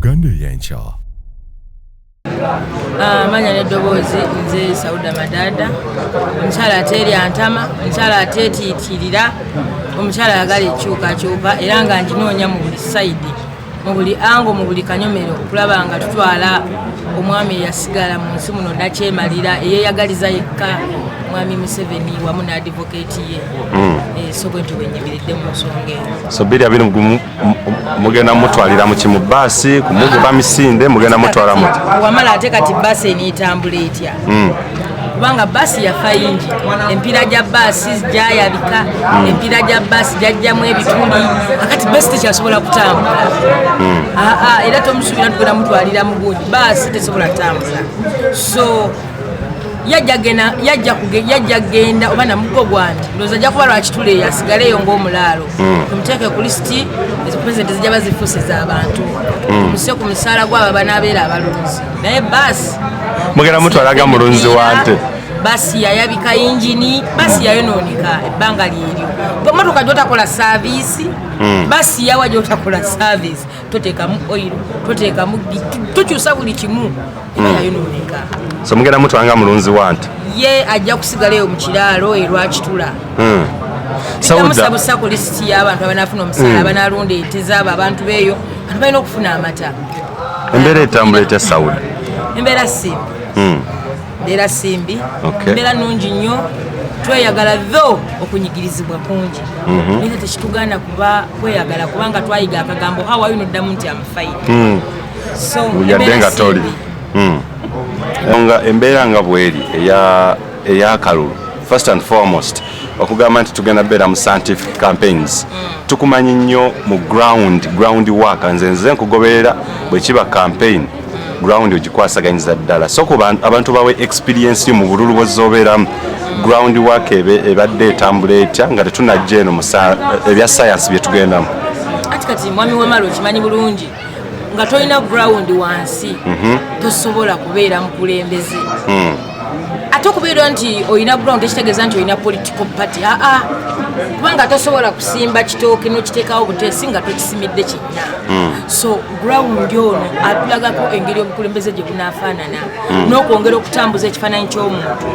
Uganda ey'enkya. Amanya n'eddoboozi, nze Sauda Madada, omukyala ateerya ntama, omukyala ateetiitirira, omukyala ayagala ekyukakyuka, era nga nginoonya mu buli side, mu buli angle, mu buli kanyomero, okulaba nga tutwala omwami eyasigala mu nsi muno nakyemalira, eyeeyagaliza yekka, Mwami Museveni, wamu ne advocate ye. So bwentyo bwenyimiridde mu nsonga eno. So 2021 mugenda mutwalira muki? Mu baasi, kumugoba misinde, mugenda mutwala muti? Wamala ate kati baasi eneetambula etya? Kubanga baasi yafa yingi, empiira gya baasi gyayabika, empiira gya baasi gyajjamu ebituli, akati baasi tekyasobola kutambula. Aa, era tomusuubira tugenda mutwalira mugundi, baasi tesobola kutambula. So yajja genda oba namuggo gwanti, ndowooza ajja kuba lwakitula eyo, asigaleeyo ng'omulaalo. Tumuteeke ku lisiti, pulezidenti zijja bazifuuse z'abantu, muse ku musaala gwabo abanaabeera abalunzi, naye baasi Mugenda mutwalaga mulunzi wa nte? Basi yayabika yingini, basi yayonooneka ebbanga lyeryo. Motoka gyotakola service, basi yawa gyotakola service, toteekamu oil, toteekamu, tokyusa buli kimu, eba yayonooneka. So mugenda mutwala nga mulunzi wa nte? Ye ajja kusigala eyo mu kiraalo erwakitula. Sauda, Musabusa ku lisiti y'abantu abanafuna omusaala, abanalunda ente zaabo, abantu beeyo, abantu balina okufuna amata. Embeera etambula etya, Sauda? Embeera simbi, embeera simbi. Embeera nungi nnyo, tweyagala, tho okunyigirizibwa kungi, naye tekitugaana kuba kweyagala, kubanga twayiga akagambo "How are you?" noddamu nti "Am fine." So yadde embeera nga toli simbi. Nga embeera nga bweri ey'akalulu, first and foremost okugamba nti tugenda beera mu scientific campaigns, tukumanyi nnyo mu ground work. Nze nkugoberera, bwe kiba campaign, ground ogikwasaganyiza ddala. So ku abantu bawe experience yo mu bululu bwozoobeeramu, ground work ebadde etambula etya nga tetunajja eno mu ebya science bye tugendamu? Ati kati mwami Wamala, okimanyi bulungi nga tolina ground wansi, tosobola kubeera mukulembeze. Ate okubeera nti olina ground tekitegeeza nti olina political party, aa, kubanga tosobola kusimba kitooke nokiteekawo buteesi nga tokisimidde kinnya. So ground ono atulagako engeri obukulembeze gye bunaafaanana, n'okwongera okutambuza ekifaananyi ky'omuntu,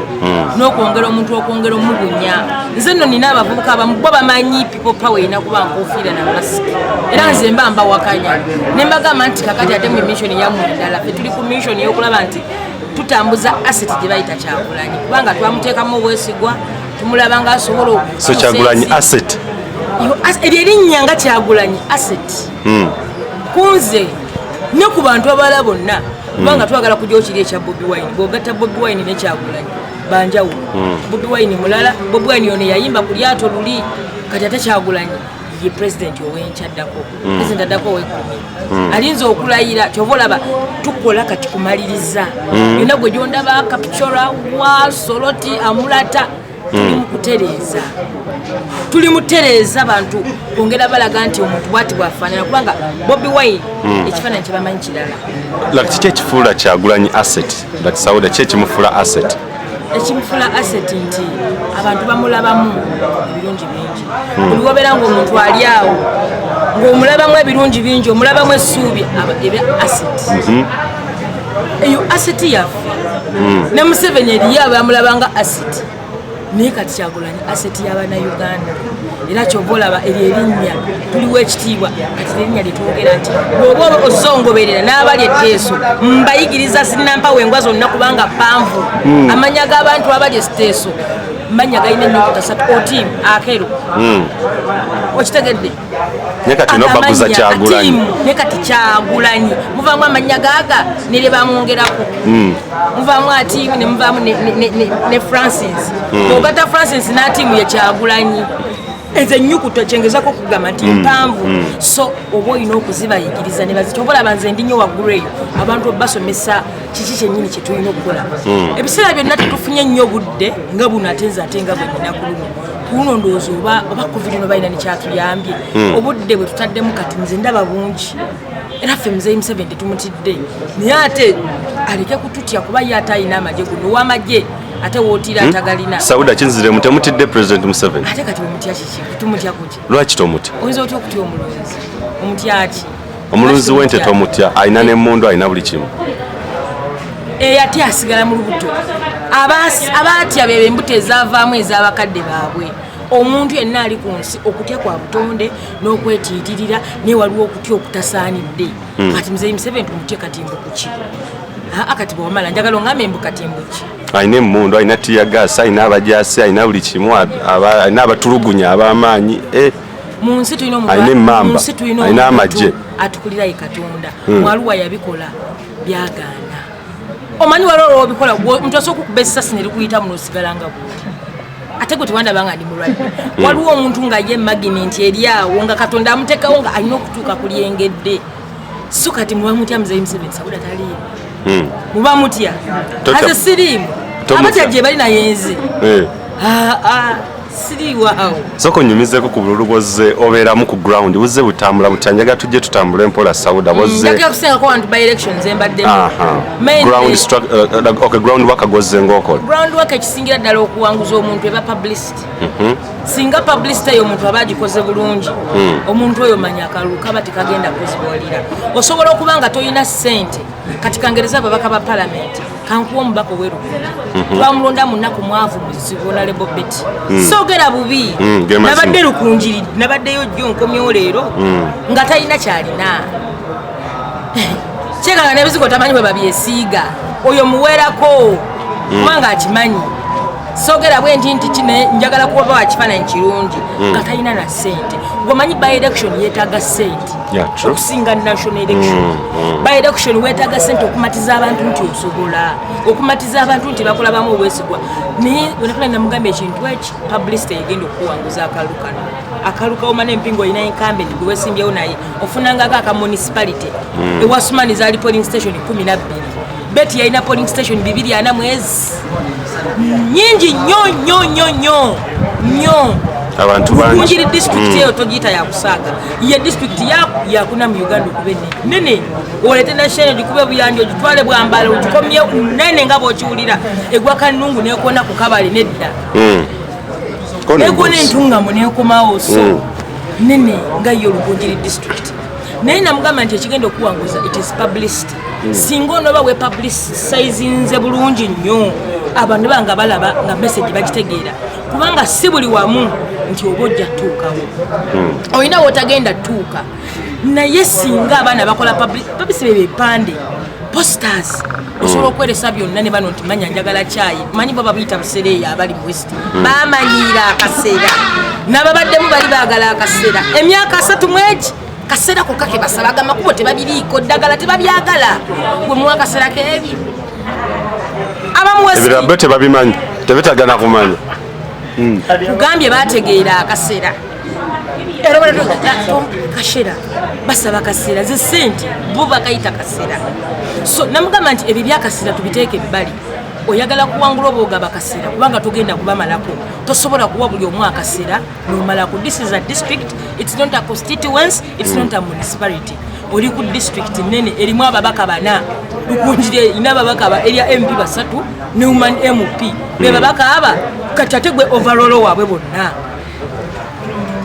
n'okwongera omuntu, okwongera omugunya. Nze nno nina abavubuka abamu bo bamanyi People Power erina kuba nkofiira na masiki, era nze mba mbawakanya ne mbagamba nti kakati ate mu mission yammwe endala, ffe tuli ku mission ey'okulaba nti tutambuza asset gye bayita Kyagulanyi, kubanga twamuteekamu obwesigwa, tumulaba nga asobola So Kyagulanyi asset? Eryo erinnya nga Kyagulanyi asset kunze ne ku bantu abalala bonna, kubanga twagala kujja okiri ekya Bobi Wine. Bw'ogatta Bobi Wine ne Kyagulanyi, banjawulo. Bobi Wine mulala, Bobi Wine ono yayimba ku lyato luli, kati ate Kyagulanyi ye pulezidenti ow'enkyaddako, pulezidenti addako ow'ekumi, alinza okulayira. Kyova olaba tukola kati kumaliriza yonna gwe gyondaba Kapchorwa wa Soroti, Amulata, tuli mu kutereeza, tuli mutereeza bantu kwongera balaga nti omuntu bwati bwafaanana, kubanga Bobi Wine ekifaananyi kyebamanyi kirala. Like kiki ekifuula Kyagulanyi asset? Like Sauda, ki ekimufuula asset? Ekimufuula asset nti abantu bamulabamu ebirungi bingi. Buli wabeera nga omuntu ali awo ng'omulabamu ebirungi bingi, omulabamu essuubi, eba asset. Eyo asset yaffe. Ne Museveni eriyo abamulabanga asset, naye kati Kyagulanyi asset y'Abannayuganda, era kyova olaba eryo erinnya tuliwo ekitiibwa. Kati erinnya lyetwogera nti bw'oba ozongoberera n'abali etteeso, mbayigiriza sinnampawo engwa zonna kubanga panvu. Amanya g'abantu abali esiteeso mannya galina ennyukuta satu: Otim, Akero. Okitegedde? Naye kati nobaguza Amannya, Kyagulanyi. Atiimu, ne kati Kyagulanyi muvaamu amannya gaaga nerye bamwongerako, muvaamu Atiimu ne muvaamu ne Francis. Ogatta Francis n'Atiimu, ye Kyagulanyi. Ezo ennyukuta kyengezako okugamba nti mpanvu, so oba olina okuzibayigiriza ne bazitya. Oba olaba nze ndi nnyo waggulu eyo, abantu basomesa kiki kyennyini kye tulina okukola. Ebiseera byonna tetufunye nnyo obudde nga buno, ate nze ate nga bwe nina ku luno, ku luno ndowooza oba COVID no balina nekyatuyambye, obudde bwe tutaddemu kati nze ndaba bungi. Era ffe Muzeeyi Museveni tetumutidde, naye ate aleke kututya, kuba ye ate alina amagye guno ow'amagye, ate wootiira atagalina. Sauda, kinziremu, temutidde President Museveni? Ate kati omutya kiki? Tumutya kuki? Lwaki tomutya? Oyinza otya okutya omulonzi? Omutya ki? Omulunzi w'ente tomutya, alina n'emmundu, alina buli kimu. Eyatya asigala mu lubuto. Abaatya bebe embuto ezavaamu ez'abakadde baabwe. Omuntu yenna ali ku nsi, okutya kwa butonde n'okwetiitirira, naye waliwo okutya okutasaanidde. Kati Muzeyi Museveni tumutye kati mbu kuki? Aa, kati bwewamala njagala ongambe mbu kati mbuki? Alina emmundu, alina tear gas, alina abajaasi, alina buli kimu, alina abatulugunya ab'amaanyi. Mu nsi tulina omuntu, Alina emmamba, mu nsi tulina alina omuntu amagye. Atukulira ye Katonda. Mwaluwa yabikola byagaana. Omanyi waliwo olwobikola, omuntu asobola okukuba essasi ne likuyita muno, osigala nga bwoti, ate gwe tewandaba nga ndi mulwadde. Waliwo omuntu nga ye magnet eri awo, nga Katonda amuteekawo nga alina okutuuka ku lyengedde. So kati muba mutya Muzeyi Museveni? Sabuda taliimu. Muba mutya? Totya. Aze siriimu. Tomutya. Abatya gye bali, naye nze aa, siriiwaawo. Sooka onyumizeeko ku bululu bwozze obeeramu ku ground, buzze butambula butya? Njagala tujje tutambule mpola, Sauda, bwozze. Njagala kusengako wantu by elections embaddemu. Aha. Okay, ground work gwozze ng'okola. Ground work ekisingira ddala okuwanguza omuntu eba publicity. Singa publicity eyo omuntu aba agikoze bulungi, omuntu oyo manya akalulu kaba tekagenda kuzibuwalira. Osobola okuba nga tolina ssente. Kati kangereza ababaka ba palamenti, kankuwa omubaka owerugulu, twamulonda mu nnaku, mwavu muzibu, Honorable Betty. Soogera bubi. Ge mazima. Nabadde Lukunjiri, nabaddeyo jjo, nkomyewo leero, nga talina kyalina, kyekanga n'ebizigo tamanyi bwe babyesiiga. Oyo muwerako kubanga akimanyi sogera bwe nti nti kine njagala kuba wa kifaananyi kirungi, nga talina na ssente. Gwemanyi by election yeetaaga ssente Yeah, true. okusinga national election. By election weetaaga ssente okumatiza abantu nti osobola, okumatiza abantu nti bakulabamu obwesigwa. Naye wenakula namugamba ekintu eki, publicity egenda okuwanguza akalulu kano. Akalulu kawoma n'empingu, olina incumbent gwe wesimbyewo, naye ofunangako aka municipality. Ewasumani zaali polling station 12, Betty yalina polling station 240 mwezi, nyingi nnyo nnyo nnyo nnyo nnyo. Abantu bangi. Rukungiri district eyo togiyita yakusaaga, ye district yakuna mu Uganda okuba enene nene. Olete nashene ogikube Buyanja, ogitwale Bwambala, ogikomye nene nga bwokiwulira, egwa Kanungu nekona ku Kabale nedda. Kona nekona emboozi. Entungamu nekomawo, so nene nga yo Rukungiri district. Naye namugamba nti ekigenda okuwanguza, it is publicity. Singa onooba wepublicizinze bulungi nnyo, abantu banga balaba nga message bagitegeera, kubanga si buli wamu nti oba ojja tuukawo, olina wotagenda tuuka. Naye singa abaana bakola publicity, bebe ebipande, posters, osobola okweresa byonna ne bano nti manya njagala kyayi. Manyi bo babuyita busereeyo, abali mu West bamanyiira akaseera, n'ababaddemu bali baagala akaseera. Emyaka 30 mwegi kaseera kokka ke basabaga, amakubo tebabiriiko, ddagala tebabyagala, gwe muwa akaseera kebyo abamu West. Ebirala bo tebabimanyi, tebetagana kumanya. Kugambye bategeera akaseera, era kashera basaba kaseera, ze sente bo bakayita kaseera. So namugamba nti ebyo byakaseera tubiteeke ebbali. Oyagala kuwangula oba ogaba kaseera, kubanga togenda kubamalako. Tosobola kuwa buli omu akaseera nomalako. This is a district, it's not a constituency, it's not a municipality. Oli ku district nene erimu ababaka bana. Lukunjire erina ababaka erya MP basatu ne woman MP, be babaka aba. Kati ate gwe overall waabwe bonna,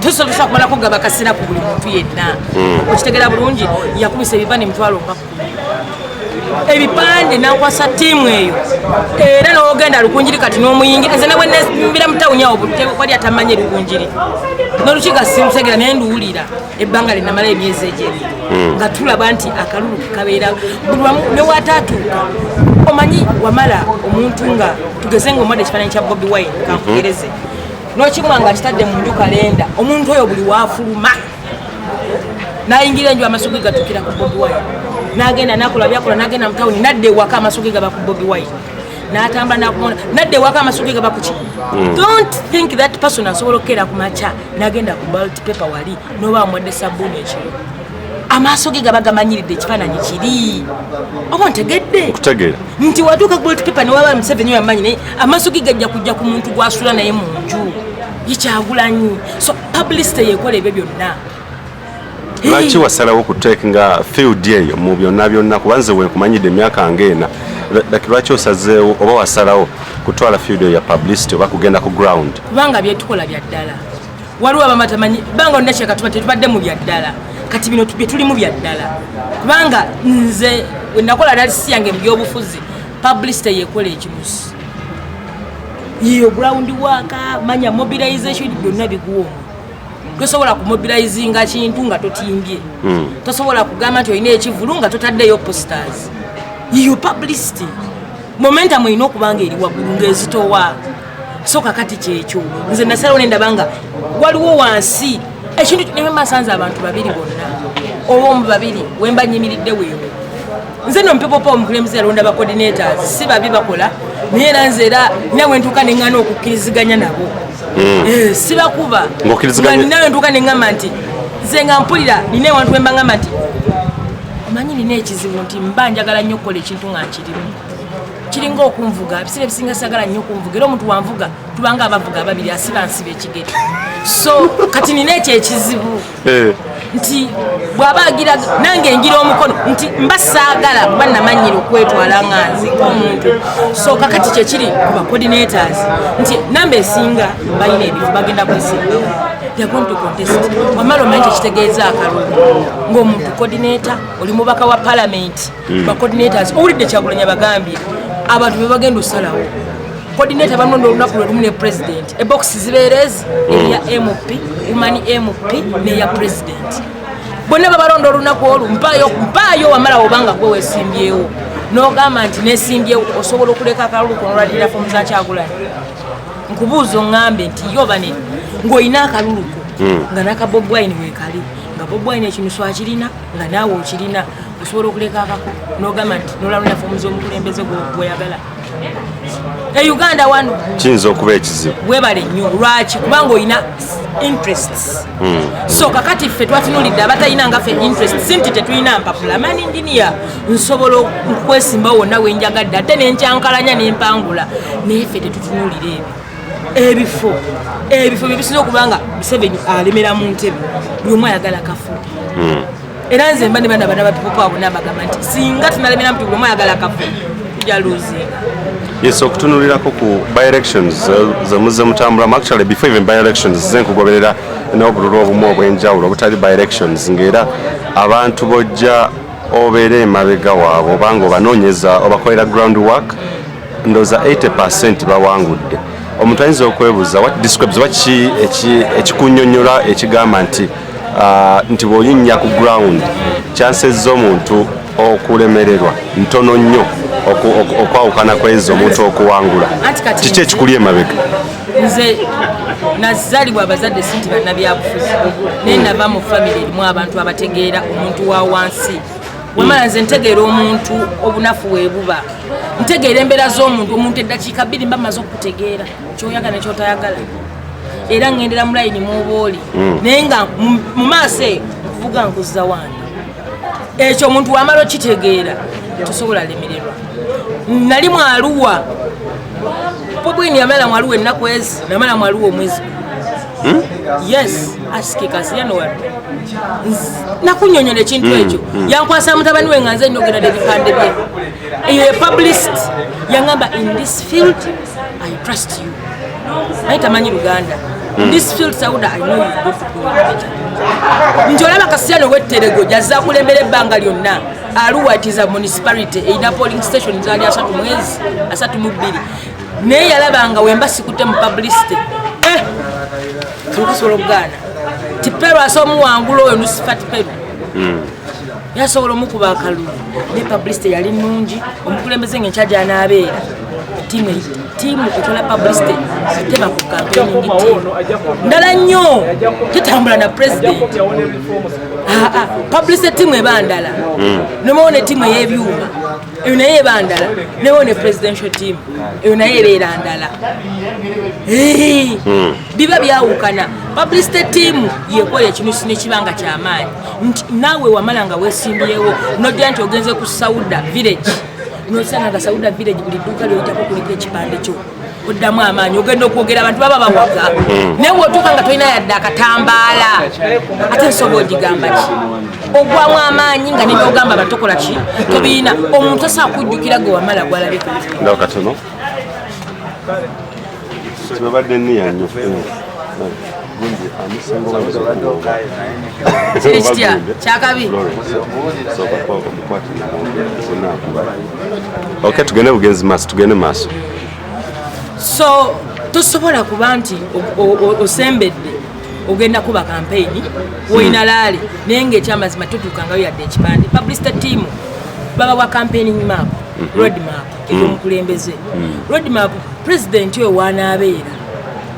tosobola kumalako gaba kaseera ku buli muntu yenna. Okitegera bulungi? Yakubisa ebipande 10,000, ebipande nakwasa ttiimu eyo, era nogenda Lukunjiri kati nomuyingira. Nze nabwenembira mu tawuni awo, wali atamanyi Lukunjiri nolukiga simusegera, naye nduwulira ebbanga linamala emyezi egyo 2 nga tulaba nti akalulu kabeera buli wamu newataatuuka. Omanyi wamala omuntu nga tugeze nga omuwadde ekifaananyi kya Bobi Wine, kankugereze nokimwa nga kitadde mu nju kalenda, omuntu oyo buli wafuluma nayingira enju amaaso ge gatukira ku Bobi Wine, nagenda nakola byakola, nagenda mu tawuni, nadda ewaka amaaso ge gaba ku Bobi Wine, natambula nakumona, nadda ewaka amaaso ge gaba kuki. Don't think that person asobola okukeera ku makya nagenda ku ballot paper wali noba amuwadde sabbuuni ekiro. Amaaso ge gaba gamanyiridde ekifaananyi kiri. Oba ontegedde? Okutegeera. Nti watuuka ku ballot paper newaba Museveni yamanyi, naye amaaso ge gajja kujja ku muntu gwasula naye mu nju yekyagulanyi. So publicity yekola ebyo byonna. Lwaki wasalawo okutekinga field eyo mu byonna byonna? Kuba nze wenkumanyidde emyaka ngaena, like lwaki osazeewo oba wasalawo kutwala field eyo ya publicity oba kugenda ku ground? Kubanga byetukola bya ddala. Waliwo abamatamanyi banga olina kyekatuba tetubadde mu bya ddala. Kati bino bye tulimu bya ddala, kubanga nze we nakola analysis yange mu byobufuzi, publicity yekola ekimusi, iyo ground work, manya mobilization, byonna biguwa omwo. Tosobola kumobilizinga kintu nga totimbye. Tosobola kugamba nti olina ekivulu nga totaddeyo posters. Iyo publicity momentum erina okuba nga eri waggulu, ng'ezitowa. So kakati kyekyo nze nasalawo nendaba nga waliwo wansi ekintu nemba nsanze abantu babiri bonna oba omu babiri, wemba nyimiridde weewo. Nze no mpepopa omukulembeze yalonda ba coordinators, si babi bakola, naye era nze era nina wentuuka neŋŋana okukkiriziganya nabo. Sibakuba. Ng'okkiriziganya- Nga nina wentuuka neŋŋamba nti nze nga mpulira nina ewantu wemba ŋŋamba nti omanyi nina ekizibu nti mba njagala nnyo okukola ekintu nga nkirimu, kiringa okunvuga. Ebiseera ebisinga sagala nnyo okunvuga, era omuntu wanvuga tubanga abavuga ababiri, asiba nsiba ekigere. So kati nina ekyo ekizibu nti bw'aba agira nange ngira omukono nti mba saagala, kuba namanyira okwetwala nga nze ng'omuntu. So kakati kyekiri ku ba coordinators nti namba esinga balina ebifo, bagenda kwesimbawo, they are going to contest. Wamala omanyi kyekitegeeza akalulu ng'omuntu coordinator, oli mubaka wa parliament. Ba coordinators, owulidde Kyagulanya bagambye abantu be bagenda osalawo coordinator bamulonda olunaku lwe lumu ne president. Ebokisi zibeera ezi, eya MP, woman MP neya president, bonna babalonda olunaku olwo. Mpaayo mpaayo. Wamala obanga gwe wesimbyewo n'ogamba nti nesimbyewo, osobola okuleka akalulu konolwalirira fomu za Kyagulanyi? Nkubuuza, oŋŋambe nti yo bane ng'olina akalulu ko nga naka Bobi Wine weekali, nga Bobi Wine ekinusu akirina, nga naawe okirina, osobola okuleka akako n'ogamba nti nolalonda fomu z'omukulembeze gw'oyagala e Uganda wano? Kiyinza okuba ekizibu. Webale nnyo. Lwaki? Kubanga olina interests. So kakati ffe twatunulidde abatalina nga ffe interest, si nti tetulina mpapula. Man engineer, nsobola okwesimba wonna wenjagadde, ate nenkyankalanya nempangula, naye ffe tetutunulira ebyo. Ebifo byebisinza okuba nga Museveni alemera mu ntebe, buli omu ayagala kafo. Era nze mba ne bana bana ba people abo nabagamba nti singa tunalemera muti buli omu ayagala kafo, tujja losinga. Yes, okutunulirako ku by elections zemuzze mutambulamu, actually before even by elections ze nkugoberera n'obululu obumu obw'enjawulo obutali by elections, ng'era abantu bojja obeera emabega waabwe obanga obanoonyeza, obakolera ground work, ndowooza 80 bawangudde. Omuntu ayinza okwebuuza, what describes, oba ki ekikunyonnyola ekigamba nti nti bw'olinnya ku ground, chances z'omuntu okulemererwa ntono nnyo okwawukana kwezo omuntu okuwangula? Anti kati Kiki ekikuli emabega? Nze nazaalibwa abazadde si nti bannabyabufuzi, naye nava mu famire erimu abantu abategeera omuntu wa wansi. Wamala nze ntegeera omuntu obunafu webuba, ntegeera embeera z'omuntu. Omuntu eddakiika 2 mba maze okutegeera kyoyagala nekyotayagala, era ŋŋendera mu layini mwoba oli, naye nga mu maaso eyo nkuvuga nkuzza wange. Ekyo omuntu wamala okitegeera, tosobola lemererwa. Nali mwaluwa Bobi yamala mwaluwa ennaku ezi, namala mwaluwa omwezi gumu. Yes, ask Kasiyano wadde nakunyonyola ekintu ekyo. Yankwasa mutabani we nga nze nogera ebipande bye. Eyo ye publicist yaŋamba, "In this field I trust you." Naye tamanyi Luganda. "In this field, Sauda, I know you go to do it better." Nti olaba Kasiyano wetterego jazza akulembera ebbanga lyonna. Arua it is a municipality erina polling station zaali 30 mwezi 32, naye yalaba nga wemba sikutte mu publicity, kasobola okugaana. Tiperu asobola omuwangula oyo Nusifa Tiperu, yasobola omukuba akalulu, ne publicity yali nungi. Omukulembeze nga enkya gyanaabeera, tiimu ekola publicity teba ku campaigning team ndala nnyo, tetambula na president. Publicity team eba ndala, nebawo ne tiimu ey'ebyuma, eyo naye eba ndala, nebawo ne presidential team, eyo naye ebeera ndala. Biba byawukana. Publicity team yekola ekinusi nekibanga kyamaanyi nti naawe wamala nga weesimbyewo nojja nti ogenze ku Sauda Village, nosanga nga Sauda Village buli dduuka lyoyitako kuliko ekipande kyo, oddamu amaanyi, ogenda okwogera, abantu baba bawaga. Naye wotuuka nga tolina yadde akatambaala, ate nsoba ogigamba ki? Ogwamu amaanyi nga nebyogamba batokola ki, tobiina. Omuntu asobola kujjukira gwe wamala gwalabye kati. Ndawo katono tibabadde niya nnyo. Gundi amusinga oyinza okuwooba. Kiri kitya kyakabi. Okay, tugende bugenzi maaso, tugende maaso. So tosobola kuba nti osembedde ogenda kuba kampeyini woyina rally, naye ngaekyamazima totuukangayo yadde ekipande. Publicity team babawa campaigning map, road map ey'omukulembeze, road map president oyo wanaabeera.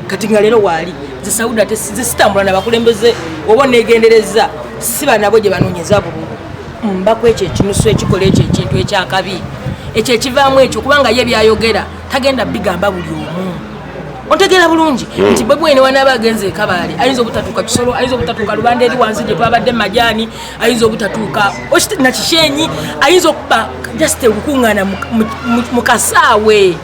Kati nga leero waali nze Sauda, ate nze sitambula nabakulembeze oba onegendereza siba nabo gye banoonyeza bululu. Mbaku ekyo ekinusu ekikola ekyo ekintu ekyakabi ekyo ekivaamu ekyo, kubanga ye byayogera tagenda bigamba buli omu. Ontegeera bulungi nti Bobi Wine wanaaba agenze ekabaale, ayinza obutatuuka Kisolo, ayinza obutatuuka Lubanda eri wansi gye twabadde Majaani, ayinza obutatuuka Nakishenyi, ayinza okuba just olukuŋŋaana mu kasaawe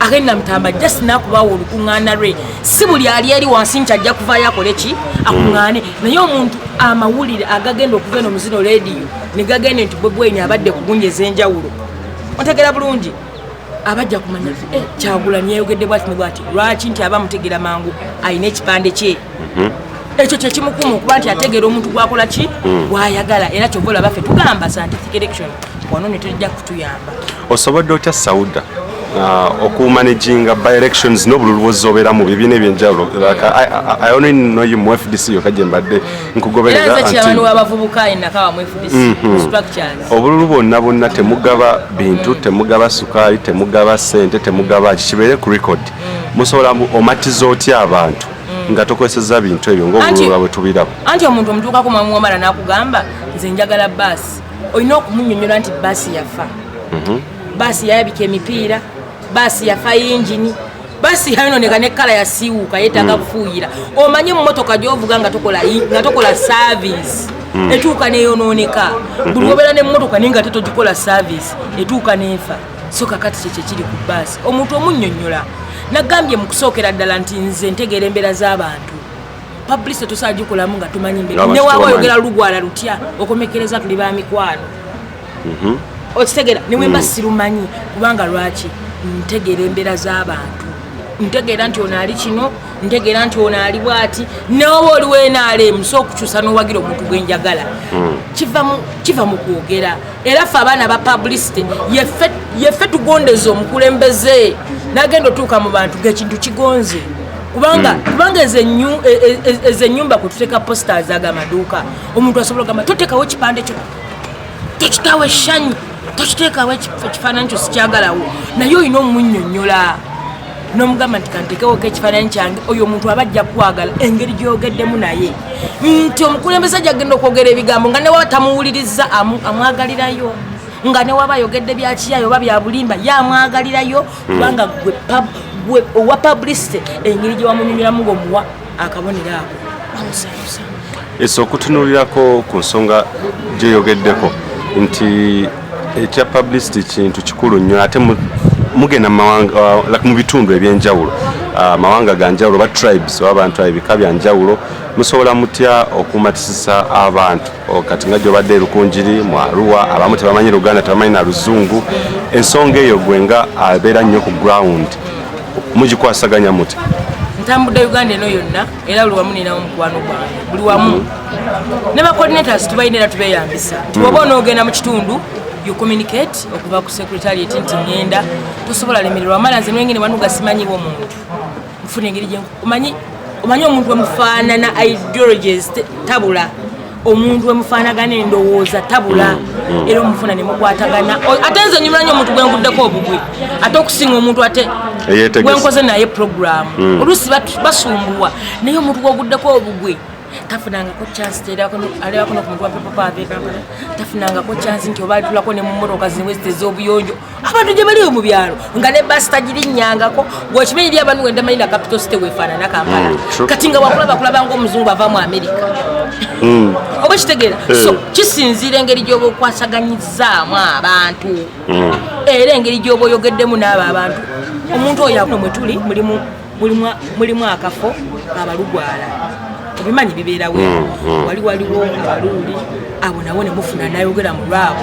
agenda Mutamba, just nakubawo olukuŋŋaana lwe. Si buli ali eri wansi nti ajja kuvaayo akole ki, akuŋŋaane. Naye omuntu amawulire agagenda okuva eno muzino rediyo ne gagenda nti Bobi Wine abadde ku gunja ez'enjawulo, ontegeera bulungi, abajja kumanya, "Eh, Kyagulanyi yayogedde bwati ne bwati." Lwaki? Nti aba mutegeera mangu, alina ekipande kye. Ekyo kyekimukuma okuba nti ategeera omuntu gwakola ki, gwayagala. Era kyova olaba ffe tugamba scientific election wano ne tejja kutuyamba. Osobodde otya, Sauda, okumanaginga by elections n'obululu bwozoobeera mu bibiina ebyenjawulo? Like, I only know you mu FDC yokka gye mbadde Era nkugoberera. Nze chairman Until- w'abavubuka enakawa mu FDC structures. Obululu bwonna bwonna temugaba bintu, temugaba sukaali, temugaba ssente, temugaba ki, kibeere ku record. Musobola omatiza otya abantu nga tokozeseza bintu ebyo ng'obululu bwabwe tubiraba? Anti omuntu omutuukako, mwami wamala n'akugamba nze njagala baasi, olina okumunyonyola nti baasi yafa, baasi yayabika emipiira, baasi yafa yingini, baasi yayononeka ne colour yasiiwuuka, yeetaaga kufuuyira. Omanye mu motoka gyovuga nga tokola service etuuka neyonooneka. Buli wobeera nemmotoka naye nga te togikola service, etuuka neefa. So kakati kyekyo ekiri ku baasi, omuntu omunnyonnyola. Nagambye mu kusookera ddala nti nze ntegeera embeera z'abantu. Publicity tosobola gikolamu nga tumanyi mbeera. Nga Ne waba tebamanyi. oyogera lugwala lutya, okomekereza tuli ba mikwano. Okitegeera? Newemba sirumanyi, kubanga lwaki? Ntegeera embeera z'abantu, ntegeera nti ono ali kino, ntegeera nti ono ali bwati. Neoba oli wenaalemu, so okukyusa n'owagira omuntu gwenjagala kiva mu kwogera. Era ffe abaana ba publicity yeffe tugondeza omukulembeze nagenda otuuka mu bantu ngaekintu kigonze, kubanga ezo ennyumba kwe tuteeka posters ago amaduuka, omuntu asobola okugamba toteekawo ekipande kyo, tokitawo essanyu, tokiteekawo ekifaananyi kyo, sikyagalawo. Naye olina omunnyonnyola n'omugamba nti kanteekewoko ekifaananyi kyange. Oyo omuntu aba ajja kwagala engeri gyogeddemu naye, nti omukulembeze ajja kugenda okwogera ebigambo nga newaba tamuwuliriza amwagalirayo, nga newaba ayogedde byakiyayo oba bya bulimba, ye amwagalirayo, kubanga gwe owa publicity engeri gye wamunyumiramu ng'omuwa akabonero ako amusanyusa. Ese okutunuulirako ku nsonga gyeyogeddeko nti ekya publicity kintu kikulu nnyo, ate mugenda mu mawanga, like mu bitundu ebyenjawulo, mawanga ga njawulo oba tribes oba abantu ebika bya njawulo, musobola mutya okumatisisa abantu? Kati nga gyobadde erukunjiri mu Arua, abamu tebamanyi Luganda, tebamanyi na Luzungu. Ensonga eyo gwe nga abeera nnyo ku ground mugikwasaganya mutya? Ntambudde Uganda eno yonna, era buli wamu ninawo mukwano gwange, buli wamu ne ba coordinators tubalina era tubeyambisa nti woba onoogenda mu kitundu, you communicate okuva ku secretariat nti ngenda, tosobola lemererwa. Amala nze nwengene wanuga simanyiwo omuntu, nfuna engeri gye omanyi omuntu wemufaanana ideologies tabula, omuntu wemufaanagana endowooza tabula, era omufuna nemukwatagana. Ate nze nyumira nnyo omuntu gwenguddeko obugwi, ate okusinga omuntu ate Eyeetegese. gwenkoze naye program. Oluusi basumbuwa, naye omuntu gwoguddeko obugwe tafunangako chance, alebako nokumuntu wa People Power Kampala, tafunangako chance nti oba alitulako ne mu motoka zimwe ez'obuyonjo abantu gye baliyo mu byalo, nga ne basi tagirinnyangako. Gwekimanyi eri abantu wendamanyi na capital city wefaanana Kampala. True. Kati nga wakulaba kulaba ngaomuzungu ava mu America, oba kitegeera? So kisinziira engeri gyoba okwasaganyizaamu abantu, era engeri gyoba oyogeddemu n'abo abantu. Omuntu oyo ano mwe tuli mulimu akafo abalugwala, obimanyi bibeerawo, wali waliwo abaluuli abo nabo ne mufuna nayogera mu lwabo.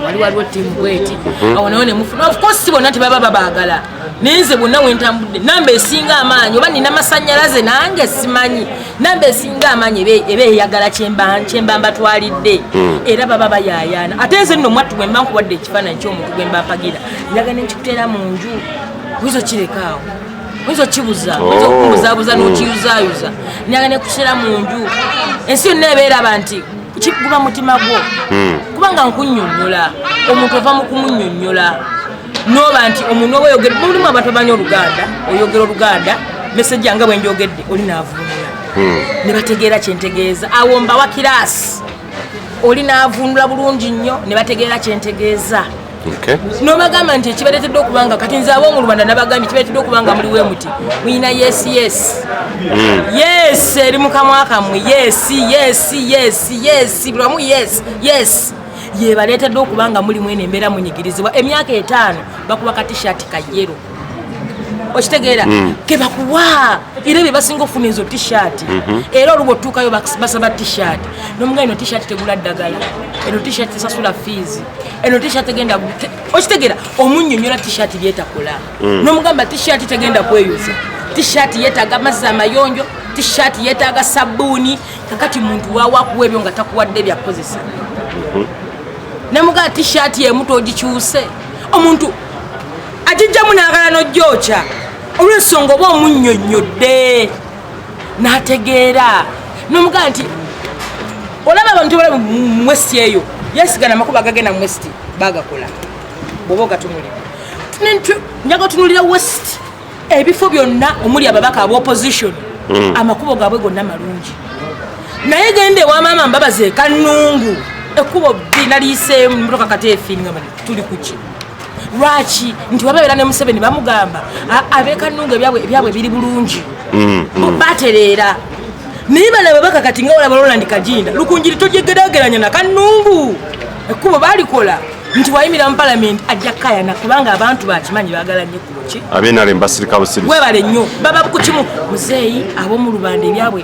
Wali waliwo tiimu bweti awo nayo nemufuna. Of course si bonna tebaba babaagala, naye nze bonna wentambudde namba esinga amaanyi, oba nina masanyalaze nange simanyi, namba esinga amaanyi eba eyagala kyemba mbatwalidde, era baba bayaayaana. Ate nze nno mwattu bwe mba nkuwadde ekifaananyi ky'omuntu gwe mba mpagira, njagala nenkikuteera mu nju, oyinza okirekaawo, oyinza okibuza, oyinza okubuzaabuza n'okiyuzaayuza. Njagala nekuteera mu nju, ensi yonna ebeeraba nti kiguba mutima gwo, kubanga nkunnyonnyola. Omuntu ova mu kumunnyonnyola noba nti omuntu oba oyogera, mulimu abantu abamanyi Oluganda, oyogera Oluganda, message nga bwe njogedde oli naavunula ne bategeera kyentegeeza. Awo mbawa kiraasi, oli naavunula bulungi nnyo ne bategeera kyentegeeza. Nobagamba nti ekibaleetedde okubanga kati nze ab'omu Rwanda nabagambye ekibaleetedde okubanga muli wemuti muyina yes, yes eri mu kamwa kammwe, yes, yes, yes, yes, buli wamu yes, yes, yebaleetedde okubanga muli mwene embeera munyigirizibwa. Emyaka 5 bakuba ka T-shirt ka yellow, okitegeera, kebakuwa, era bye basinga okufuna ezo T-shirt. Era oluba otuukayo basaba T-shirt, nomugaa eno T-shirt tegula ddagala, eno T-shirt tesasula fees, eno T-shirt tegenda okitegeera, omunnyonnyola T-shirt byetakola, nomugamba T-shirt tegenda kweyoza, T-shirt yeetaaga amazzi amayonjo, T-shirt yeetaaga sabbuuni. Kakati muntu waawa akuwa ebyo nga takuwadde byakukozesa? Nemugaa T-shirt emu togikyuse, omuntu agijjamu n'agala n'ojjokya olw'ensonga oba omunnyonnyodde n'ategeera. Nomugaa nti olaba abantu balaba mu West eyo yesigana amakubo agagenda mu West bagakola, bw'oba ogatunulira njaga otunulira West, ebifo byonna omuli ababaka aba opposition, amakubo gaabwe gonna malungi. Naye genda ewa maama Mbabazi ekanungu, ekkubo bbi naliyiseemu motoka kateefi, ngamba tuli kuki? Lwaki? Nti wababeera ne Museveni bamugamba abekanungu ebyabwe biri bulungi, batereera. Naye bano ababaka kati nga olaba Roland Kajinda Lukunjiri, tojegerageranya nakanungu, ekkubo balikola nti wayimira mu palamenti ajja kukayana kubanga abantu bakimanyi baagala nnyo ekkubo ki. Abenalem basirika busirisi. Webale nnyo, baba ku kimu muzeeyi ab'omu Lubanda ebyabwe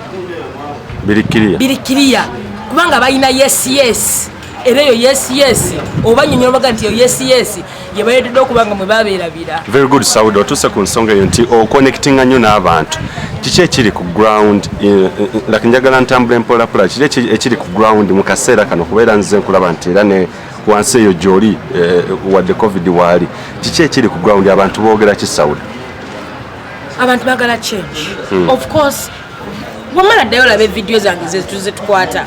birikiriya. Biri kiriya kubanga balina yes, yes, era eyo yes oba nyonyola baga nti eyo yes yebaletedde okuba nga mwe babeerabira. Very good, Sauda. Otuuse ku nsonga eyo nti oconnectinga nnyo n'abantu. Kiki ekiri ku ground? Like njagala ntambula empolapola. Kiki ekiri ku ground mu kaseera kano? Kubeera nze nkulaba nti era ne wansi eyo gy'oli, wadde COVID waali, kiki ekiri ku ground? Abantu boogera ki, Sauda? Abantu bagala change, of course. Wamala ddayo olaba evidiyo zange zetukwata.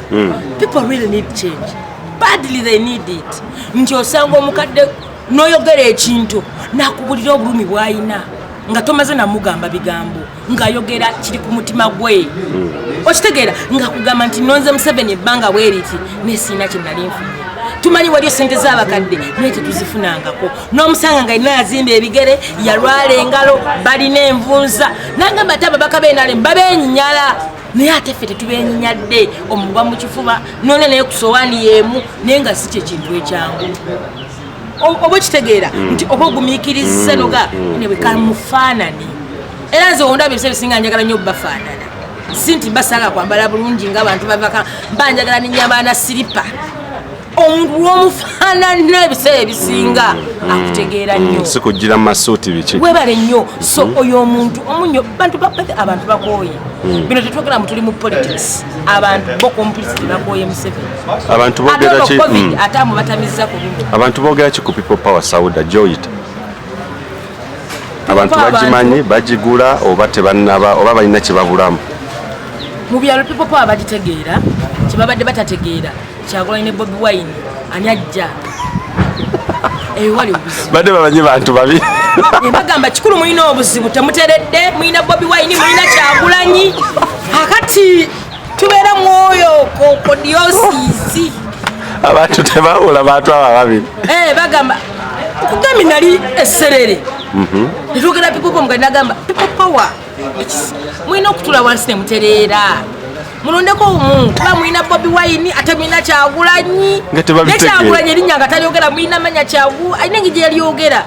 People really need change badly, they need it. Nti osanga omukadde n'oyogera ekintu nakubulira obulumi bw'ayina nga tomaze namugamba bigambo, ng'ayogera kiri ku mutima gwe, okitegeera, nga kugamba nti nonze Museveni ebbanga bweriti nesiina kyenali nfunye. Tumanyi waliyo sente z'abakadde naye tetuzifunangako. N'omusanga nga alina yazimba ebigere, yalwala engalo, balina envunza, nagamba ate ababaka benalem babenyinyala, naye ate ffe tetubenyinyadde. Omugwa mu kifuba none naye ku sowaani y'emu, naye nga si kyekintu ekyangu. Oba okitegeera nti oba ogumiikiriza noga ne kamufaanane. Era nze ondaba ebiseera bisinga njagala nnyo obubafaanana, si nti mbasanga kwambala bulungi ngaabantu bavaka, mba njagala nenyambala na siripa. Omuntu lwomufaanana ebiseera ebisinga akutegeera nnyo. Si kugira mu masuuti biki. Webale nnyo. So oyo omuntu omunyo bantu abantu bakooye bino. Tetwogera mu tuli mu politics, abantu bo complicity bakooye Museveni. Abantu ate boogera ono ki? COVID ate amubatamiza ku luno. Abantu boogera ki ku People Power, Sauda, gyoyita? Abantu Power bagimanyi, bagigula oba tebannaba, oba balina kye babulamu? Mu byalo People Power bagitegeera. Kyebabadde batategeera, Kyagulanyi ne Bobi Wine ani ajja, eyo wali obuzibu. Badde bamanyi bantu babi. Bagamba kikulu mulina obuzibu, temuteredde, mulina Bobi Wine, mulina Kyagulanyi, akati tubeera mwoyo kokodiosisi. Abantu tebawula bantu abo babiri. Eh, bagamba kugambye nali eserere netwogera People Power, mugandi nagamba People Power mulina okutula wansi nemutereera, mulondeko omu kuba mulina Bobi Wine ate mulina Kyagulanyi. Nga tebabitegeera. Ne Kyagulanyi erinnya nga talyogera, mulina manya Kyagu alina engeri gye yalyogera.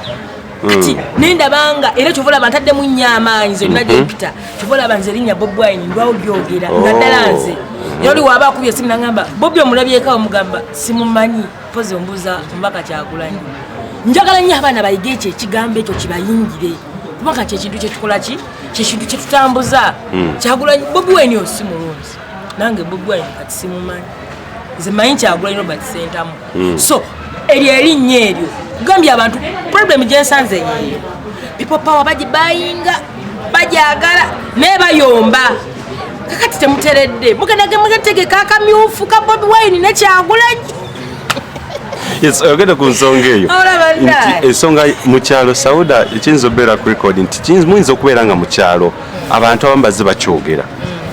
Kati nendabanga era kyova olaba ntaddemu nnyo amaanyi zonna gyempita, kyova olaba nze erinnya Bobi Wine ndwawo lyogera nga ddala nze. Era oli waaba akubye esimu nagamba Bobi omulabyeko, omugamba simumanyi, pozi ombuuza omubaka Kyagulanyi. Njagala nnyo abaana bayige ekyo ekigambo ekyo kibayingire, kubanga kyekintu kyetukola ki, kyekintu kyetutambuza. Kyagulanyi, Bobi Wine oyo si mulunzi nange Bobi Wine kati simumanyi, nze manyi Kyagulanyi Robert Sentamu. So eryo erinnya eryo kugambye abantu problem gyensanze yeeyo. People Power bagibayinga, bajagala, naye bayomba. Kakati temuteredde, mugenda mugetegeka akamyufu ka Bobi Wine ne Kyagulanyi. Yes, oyogedde ku nsonga eyo Olaba nti nnaye. Ensonga mu kyalo, Sauda, ekiyinza okubeera ku record nti muyinza okubeera nga mu kyalo abantu abamu bazze bakyogera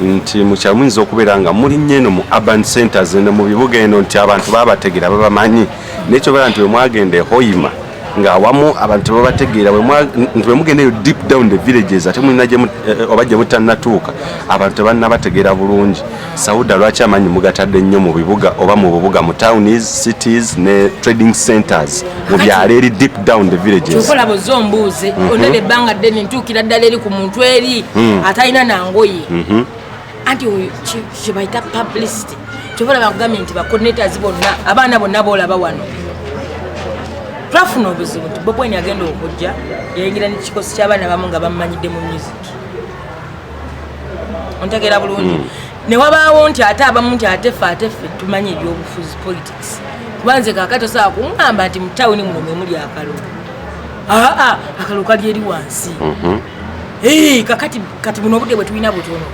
nti mu kyalo muyinza okubeera nga muli nnyo eno mu urban centers, eno mu bibuga eno, nti abantu babategeera, babamanyi, naye kyobeera nti bwe mwagenda e Hoima ng'awamu abantu tebabategeera, nti bwe mugenda eyo deep down the villages ate mulina oba gye mutannatuuka, abantu tebannabategeera bulungi. Sauda, lwaki amaanyi mugatadde nnyo mu bibuga oba mu bubuga, mu towns, cities ne trading centers, mu byalo eri deep down the villages? Kyokola bozza ombuuze, ondaba ebbanga ddene ntuukira ddala eri ku muntu eri atalina nangoye. Anti oyo kyebayita publicity. Kyobola bakugambye nti bacoordinators bonna, abaana bonna boolaba wano, twafuna obuzibu nti Bobi Wine agenda okujja yayingira nekikosi ky'abaana bamu nga bamumanyidde mu music, ontegeera bulungi? Ne wabaawo nti ate abamu nti ate ffe tumanyi ebyobufuzi, politics, kuba nze kakati osobola kuŋŋamba nti mu tawuni muno mwe muli akalulu? Aa, akalulu kali eri wansi. Eh, kakati kati buno obudde bwe tulina butono,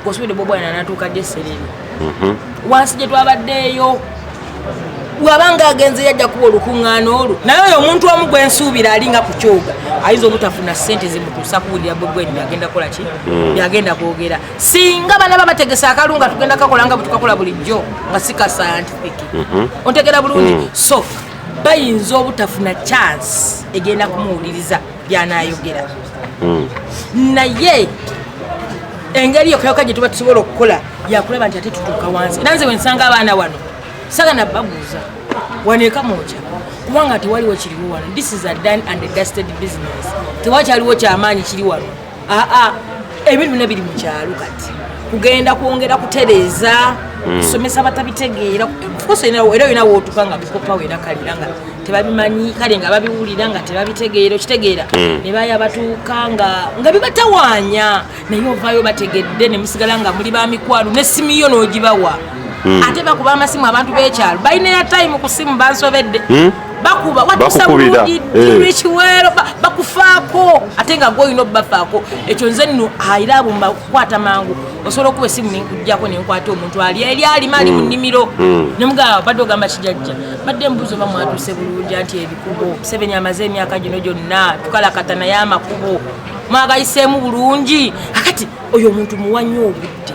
gosobodde Bobi Wine anatuuka ddi essereri wansi gye twabaddeeyo? Bw'abanga agenze yajja kuba olukuŋŋaana olwo, naye oyo omuntu omu gwe nsuubira alinga ku kyoga ayinza obutafuna ssente zimutuusa kuwulira Bobi Wine byagenda kukola ki, byagenda kwogera. Singa banaba bategesa akalulu nga tugenda kakola nga bwe tukakola bulijjo, nga si ka scientific, ontegera bulungi? So bayinza obutafuna chance egenda kumuwuliriza byanayogera, naye engeri yokka gye tuba tusobola okukola yakulaba nti ate tutuuka wansi. Era nze wensanga abaana wano sagana babuuza wano ekamwokya, kubanga tewaliwo kiriwo wano. This is a done and a dusted business. Tewakyaliwo kyamaanyi kiri wano. Aa, ebintu byonna biri mu kyalo. Kati kugenda kwongera kutereeza, kusomesa batabitegeera. Of course, era olina wootuka nga People Power era kalira nga tebabimanyi, kale nga babiwulira nga tebabitegeera, okitegeera? Ne baya batuuka nga bibatawaanya, naye ovaayo bategedde ne musigala nga muli ba mikwano, n'essimu yo n'ogibawa. Ate bakuba amasimu, abantu b'ekyalo balina ya time ku simu, bansobedde, bakuba watusa Bakukubira, bulungi, eh. Richiwero bakufaako, ate nga gwe olina obbafaako. Ekyo nze nno ayira abo mbakukwata mangu. Osobola okuba esimu nenkujjako nenkwata omuntu ali eri alima, ali mu nnimiro, nemugamba badde ogamba kijajja, badde mbuuzi oba mwatuuse bulungi, anti ebikubo Museveni amaze emyaka gino gyonna tukalakata, naye amakubo mwagayiseemu bulungi. Akati oyo omuntu muwa nnyo obudde,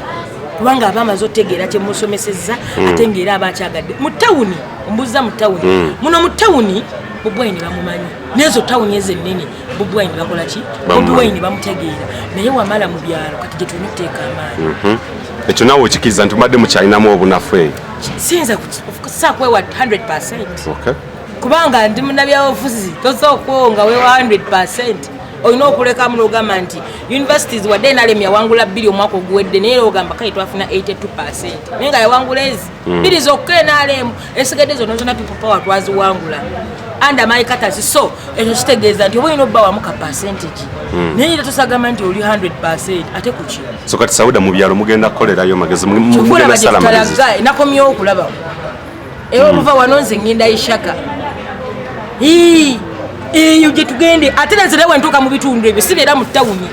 kubanga aba amaze otegeera kyemusomesezza, ate ngaera aba akyagadde. Mu tawuni, ombuuza mu tawuni muno, mu tawuni Bobi Wine bamumanyi, nezo tawuni ezo ennene Bobi Wine bakola ki? Bobi Wine bamutegeera, naye wamala mu byalo kati gye tulina okuteeka amaanyi. Ekyo naawe okikiriza nti mubadde mukyalinamu obunafu eyo? Siyinza sakwewa 100, kubanga ndi munabyabufuzi, tosobola okwewo nga wewa 100. Olina okulekamu nogamba nti universities wadde NRM yawangula bbiri omwaka oguwedde, naye era ogamba kale twafuna 82, naye nga yawangula ezi bbiri zokka NRM, esigadde zonna zonna People Power twaziwangula under my courtesy. So ekyo kitegeeza nti oba olina obba wamu ka percentage, naye era tosagamba nti oli 100 ate kuki. So kati Sauda, mu byalo mugenda kukolerayo magezi, Kyova mugenda olaba sala magezi? gyetutalaga, nakomyewo okulaba era oluva wano nze ngenda Ishaka. Ii, eyo gye tugende. Ate nze nawe ntuuka mu bitundu ebyo, sibeera mu tawuni.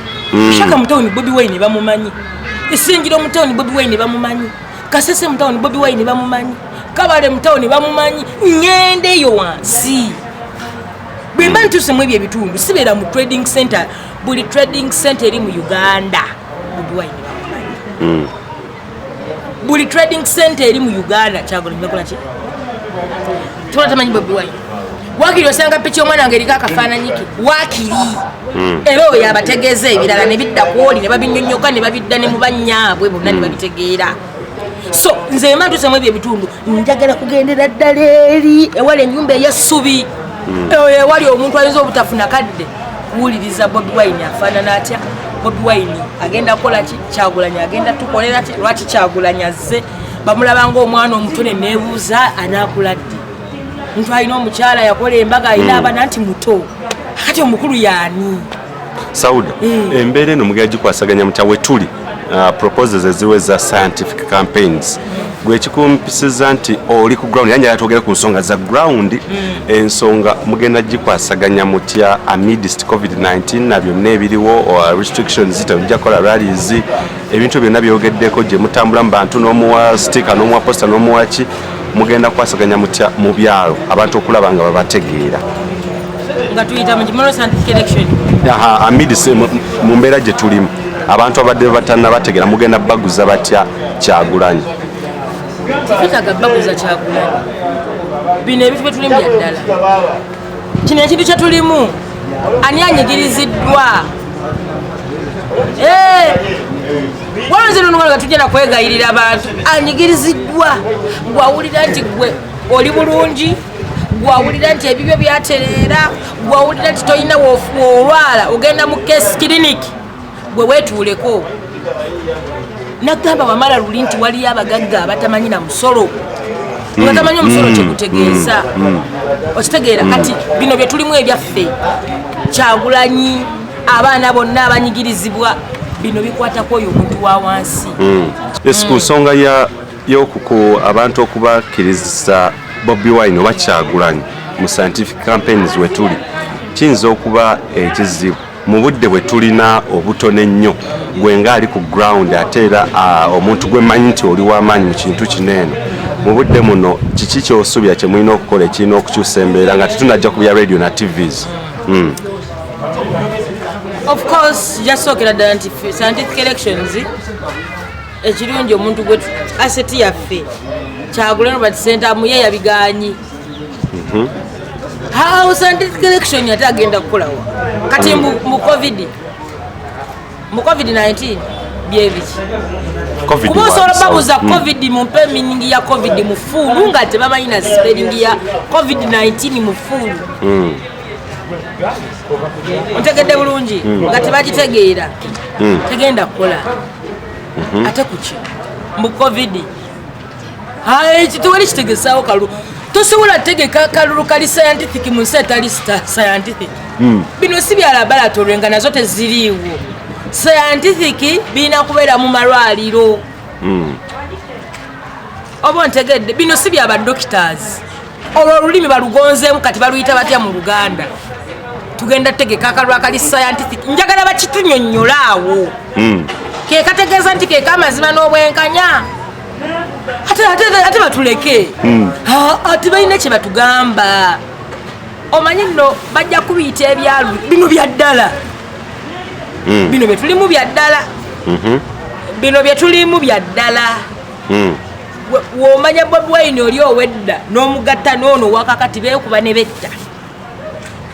Ishaka mu tawuni Bobi Wine bamumanyi, Isingiro mu tawuni Bobi Wine bamumanyi, Kasese mu tawuni Bobi Wine bamumanyi, Kabale mu tawuni bamumanyi. Ŋŋende eyo wansi bwe mba ntuuse mu ebyo ebitundu, sibeera mu trading center. Buli trading center eri mu Uganda Bobi Wine bamumanyi. Buli trading center eri mu Uganda Kyagulanyi bakola ki? Tubona tamanyi Bobi Wine. Wakiri osanga piki omwana wange eriko akafaananyi ke wakiri, era oyo abategeeza ebirala ne bidda kwoli ne babinyonyoka ne babidda ne mu bannyaabwe bonna ne babitegeera. So nze mba ntuusemu ebyo ebitundu, njagala kugendera ddala eri ewali ennyumba ey'essubi, eyo ewali omuntu ayinza obutafuna kadde kuwuliriza Bobi Wine afaanana atya. Bobi Wine agenda kukola ki? Kyagulanyi agenda tukolera ki? Lwaki Kyagulanyi azze bamulaba ngaomwana omuto? Neneebuuza, anaakula ddi? Muntu alina omukyala, yakola embaga, alina abaana, nti muto. Kati omukulu yaani? Sauda, embeera eno mugenda gikwasaganya mutya? Wetuli proposals eziweza scientific campaigns, gwe kikumpisiza nti oli ku ground, yanjala twogere ku nsonga za ground. Ensonga mugenda gikwasaganya mutya amidst COVID-19 na byonna ebiriwo, restrictions, temujja kukola rallies, ebintu byonna byogeddeko gye mutambula mu bantu n'omuwa sticker, n'omuwa poster, n'omuwa ki? Mugenda kukwasaganya mutya mu byalo abantu okulaba nga babategeera? Nga tuyita mu kimono scientific election? Aha, amidst mu mbeera gye tulimu, abantu abadde batannabategeera, mugenda baguza batya Kyagulanyi? Tetwetaaga baguza Kyagulanyi. Bino ebintu byetulimu bya ddala. Kino ekintu kyetulimu, ani anyigiriziddwa? Waliwo nze nono nga tugenda kwegayirira abantu. Anyigiriziddwa gwawulira nti gwe oli bulungi, gwawulira nti ebibyo byatereera, gwawulira nti tolina woolwala ogenda mu case clinic, gwe weetuuleko. Nagamba wamala luli nti waliyo abagagga abatamanyi na musolo, nga tamanyi omusolo kyekutegeeza. Okitegeera? Kati bino bye tulimu ebyaffe, Kyagulanyi, abaana bonna abanyigirizibwa, bino bikwatako oyo omuntu wa wansi. Yes, ku nsonga ya y'okuku abantu okubakkiriza Bobi Wine oba Kyagulanyi mu scientific campaigns, wetuli kiyinza okuba ekizibu mu budde bwe tulina obutono ennyo. Gwe ngaali ku ground, ate era omuntu gwe mmanyi nti oli w'amaanyi mu kintu kino eno, mu budde muno kiki kyosuubira kye mulina okukola ekirina okukyusa embeera nga tetunajja ku bya radio na TVs? Of course, jasookera ddala nti scientific elections, ekirungi omuntu gwe asset yaffe Kyagulanyi Robert Ssentamu ye yabiganyi. How scientific election ate agenda kukolawa kati mu COVID, mu COVID-19 byebiki? Covid Kuba osobola wa- babuuza COVID, mumpe meaning ya COVID mu full, nga tebamanyi na spelling ya COVID-19 mu full. Ontegedde bulungi? Nga tebagitegeera, tegenda kukola. Ate kuki mu COVID? Tewali kitegesaawo kalulu. Tosobola tegeka kalulu kali scientific mu nsi etali scientific. Bino si bya laboratory nga nazo teziriiwo. Scientific birina kubeera mu malwaliro. Oba ontegedde? Bino si bya badoctors. Olwo olulimi balugonzeemu, kati baluyita batya mu Luganda? Tugenda tegeka akalulu akali scientific, njagala bakitunyonnyola awo. Ke kategeeza nti keka amazima n'obwenkanya. Ate batuleke. Ah, tebalina kye batugamba. Omanyi nno bajja kubiyita ebyalu. Bino bya ddala. Bino bye tulimu bya ddala. Bino bye tulimu bya ddala. W'omanya Bobi Wine oli owedda n'omugatta n'ono wakakati, beekuba ne betta,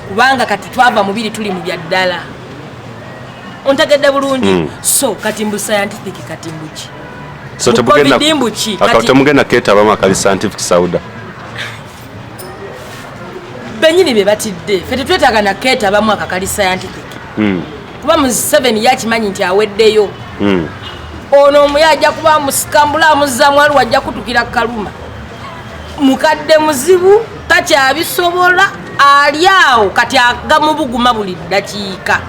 kubanga kati twava mubiri, tuli mu bya ddala. Ontegedde bulungi? So kati mbu scientific, kati mbuki? So Mu temugenda COVID mbuki? Temugenda keetabamu akali scientific, Sauda? Benyini be batidde. Ffe tetwetaaga nakeetabamu akakali scientific, kuba mu 7 yakimanyi nti aweddeyo. Ono omuye ajja kuba musikambula, amuzzaamu aliwo, ajja kutukira kaluma. Mukadde muzibu, takyabisobola, ali awo kati agamubuguma buli ddakiika.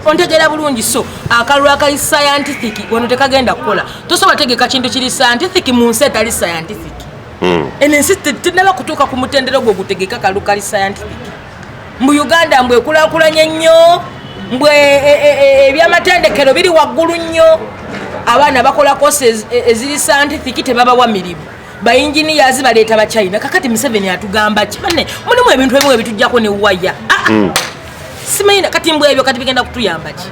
Ontegeera bulungi? So akalulu akali scientific wano tekagenda kukola. Tosobola tegeka kintu kiri scientific mu nsi etali scientific. Eno ensi tenaba kutuuka ku mutendero gwo gutegeka kalulu kali scientific. Mbu Uganda mbwe ekulaakulanye nnyo, mbwe ebyamatendekero biri waggulu nnyo, abaana bakola course eziri scientific, tebabawa mirimu. Baengineers baleeta Bachina. Kakati Museveni atugamba ki? Banne, mulimu ebintu ebimu ebitujjako ne waya. Ah, ah. Simanyi kati mbw ebyo kati bigenda kutuyamba ki?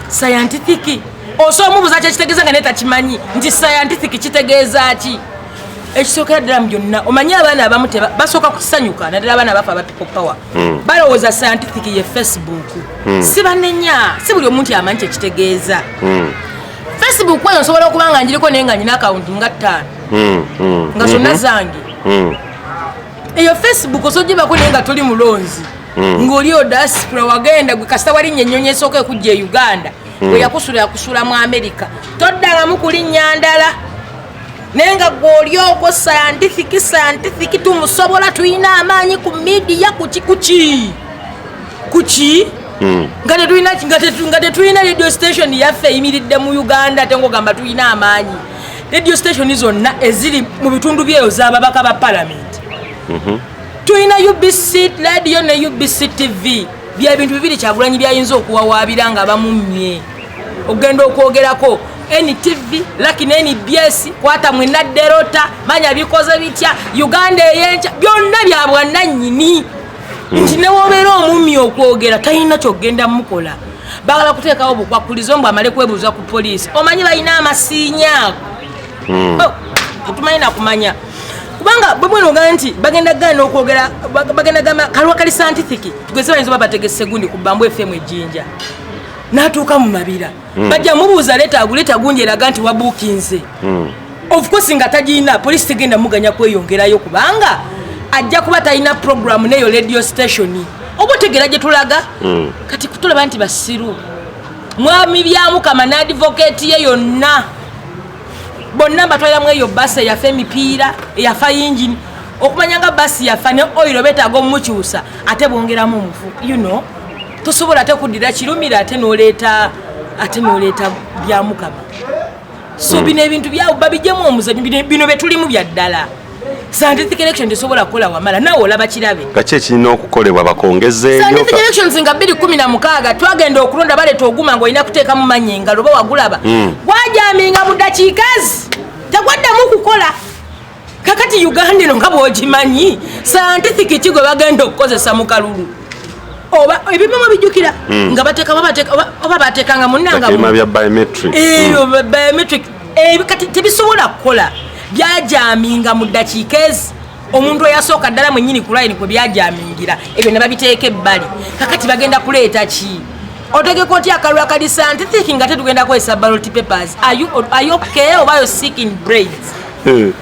Scientific, osobola omubuuza kyekitegeeza nga naye takimanyi nti scientific kitegeeza ki. Ekisookera ddala mu byonna, omanyi abaana abamu basooka kusanyuka, naddala abaana bafe aba People Power, balowooza scientific ye Facebook. Si banenya, si buli omuntu amanyi kyekitegeeza. Facebook eyo nsobola okuba nga njiriko naye nga nyina akawunti nga ttaano nga zonna zange. Eyo Facebook osogibako naye nga toli mulonzi. Ng'oli o diaspora, wagenda gwe kasita walinnya ennyonyi esooka ekujja e Uganda, bwe yakusula yakusula mu America, toddangamu kulinnya ndala. Naye nga gwe oli okwo scientific tumusobola, tulina amaanyi ku media, kuki kuki kuki, nga tetulina radio station yaffe eyimiridde mu Uganda, ate ngogamba tulina amaanyi. Radio station zonna eziri mu bitundu byeyo z'ababaka ba palamenti. Tulina UBC Radio ne UBC TV, byebintu bibiri Kyagulanyi byayinza okuwawaabira nga bamummye okugenda okwogerako. NTV laki ne NBS, kwata mwena Delta, manya bikoze bitya, Uganda eyenkya, byonna bya bwannannyini, nti newobeera omummi okwogera talina kyogenda mukola. Bagala kuteekawo bukwakulizo mbu amale kwebuuza ku poliisi. Omanyi balina amasiinya ago. Oh, tetumanyi nakumanya, kubanga bwe bwena ogamba nti bagenda gaana okwogera, bagenda gamba kalwa kali scientific. Tugeze bayinza oba bategese gundi ku Bamboo FM ejjinja, n'atuuka mu Mabira, bajja mubuuza, leeta leeta gundi eraga nti wabuukinze. Of course nga tagirina, poliisi tegenda muganya kweyongerayo, kubanga ajja kuba talina program neyo radio station. Oba otegeera gye tulaga? Kati kutulaba nti basiru. Mwami Byamukama n'advocate ye yonna bonna mbatwaliramu eyo basi eyafa emipiira, eyafa yingini. Okumanya nga basi yafa ne oil betaaga omumukyusa, ate bwongeramu omufu, tosobola ate kuddira Kirumira, ate noleeta Byamukama. So bino ebintu byawo babijjemu omuzanyo. Bino byetulimu bya ddala. Scientific election tesobola kukola. Wamala naawe olaba kirabe. Kaki ekirina okukolebwa bakongezeeyo? Scientific elections nga 2016 twagenda okulonda, baleeta oguma ng'olina kuteekamu mannya engalo, oba wagulaba? Gwajaminga mu ddakiika zi, tegwaddamu kukola. Kakati Uganda eno nga bw'ogimanyi, scientific ki gwe bagenda okukozesa mu kalulu? Oba ebipimu bijjukira nga bateeka oba bateekanga munnanga Ebima bya biometric. Eyo biometric, kati tebisobola kukola, byajaminga mu ddakiika ezi. Omuntu eyasooka ddala mwennyini ku line kwe byajamingira, ebyo ne babiteeka ebbali. Kakati bagenda kuleeta ki? Otegeka otya akalulu akali scientific nga tetugenda kukozesa ballot papers? Are you okay oba you sick in brains?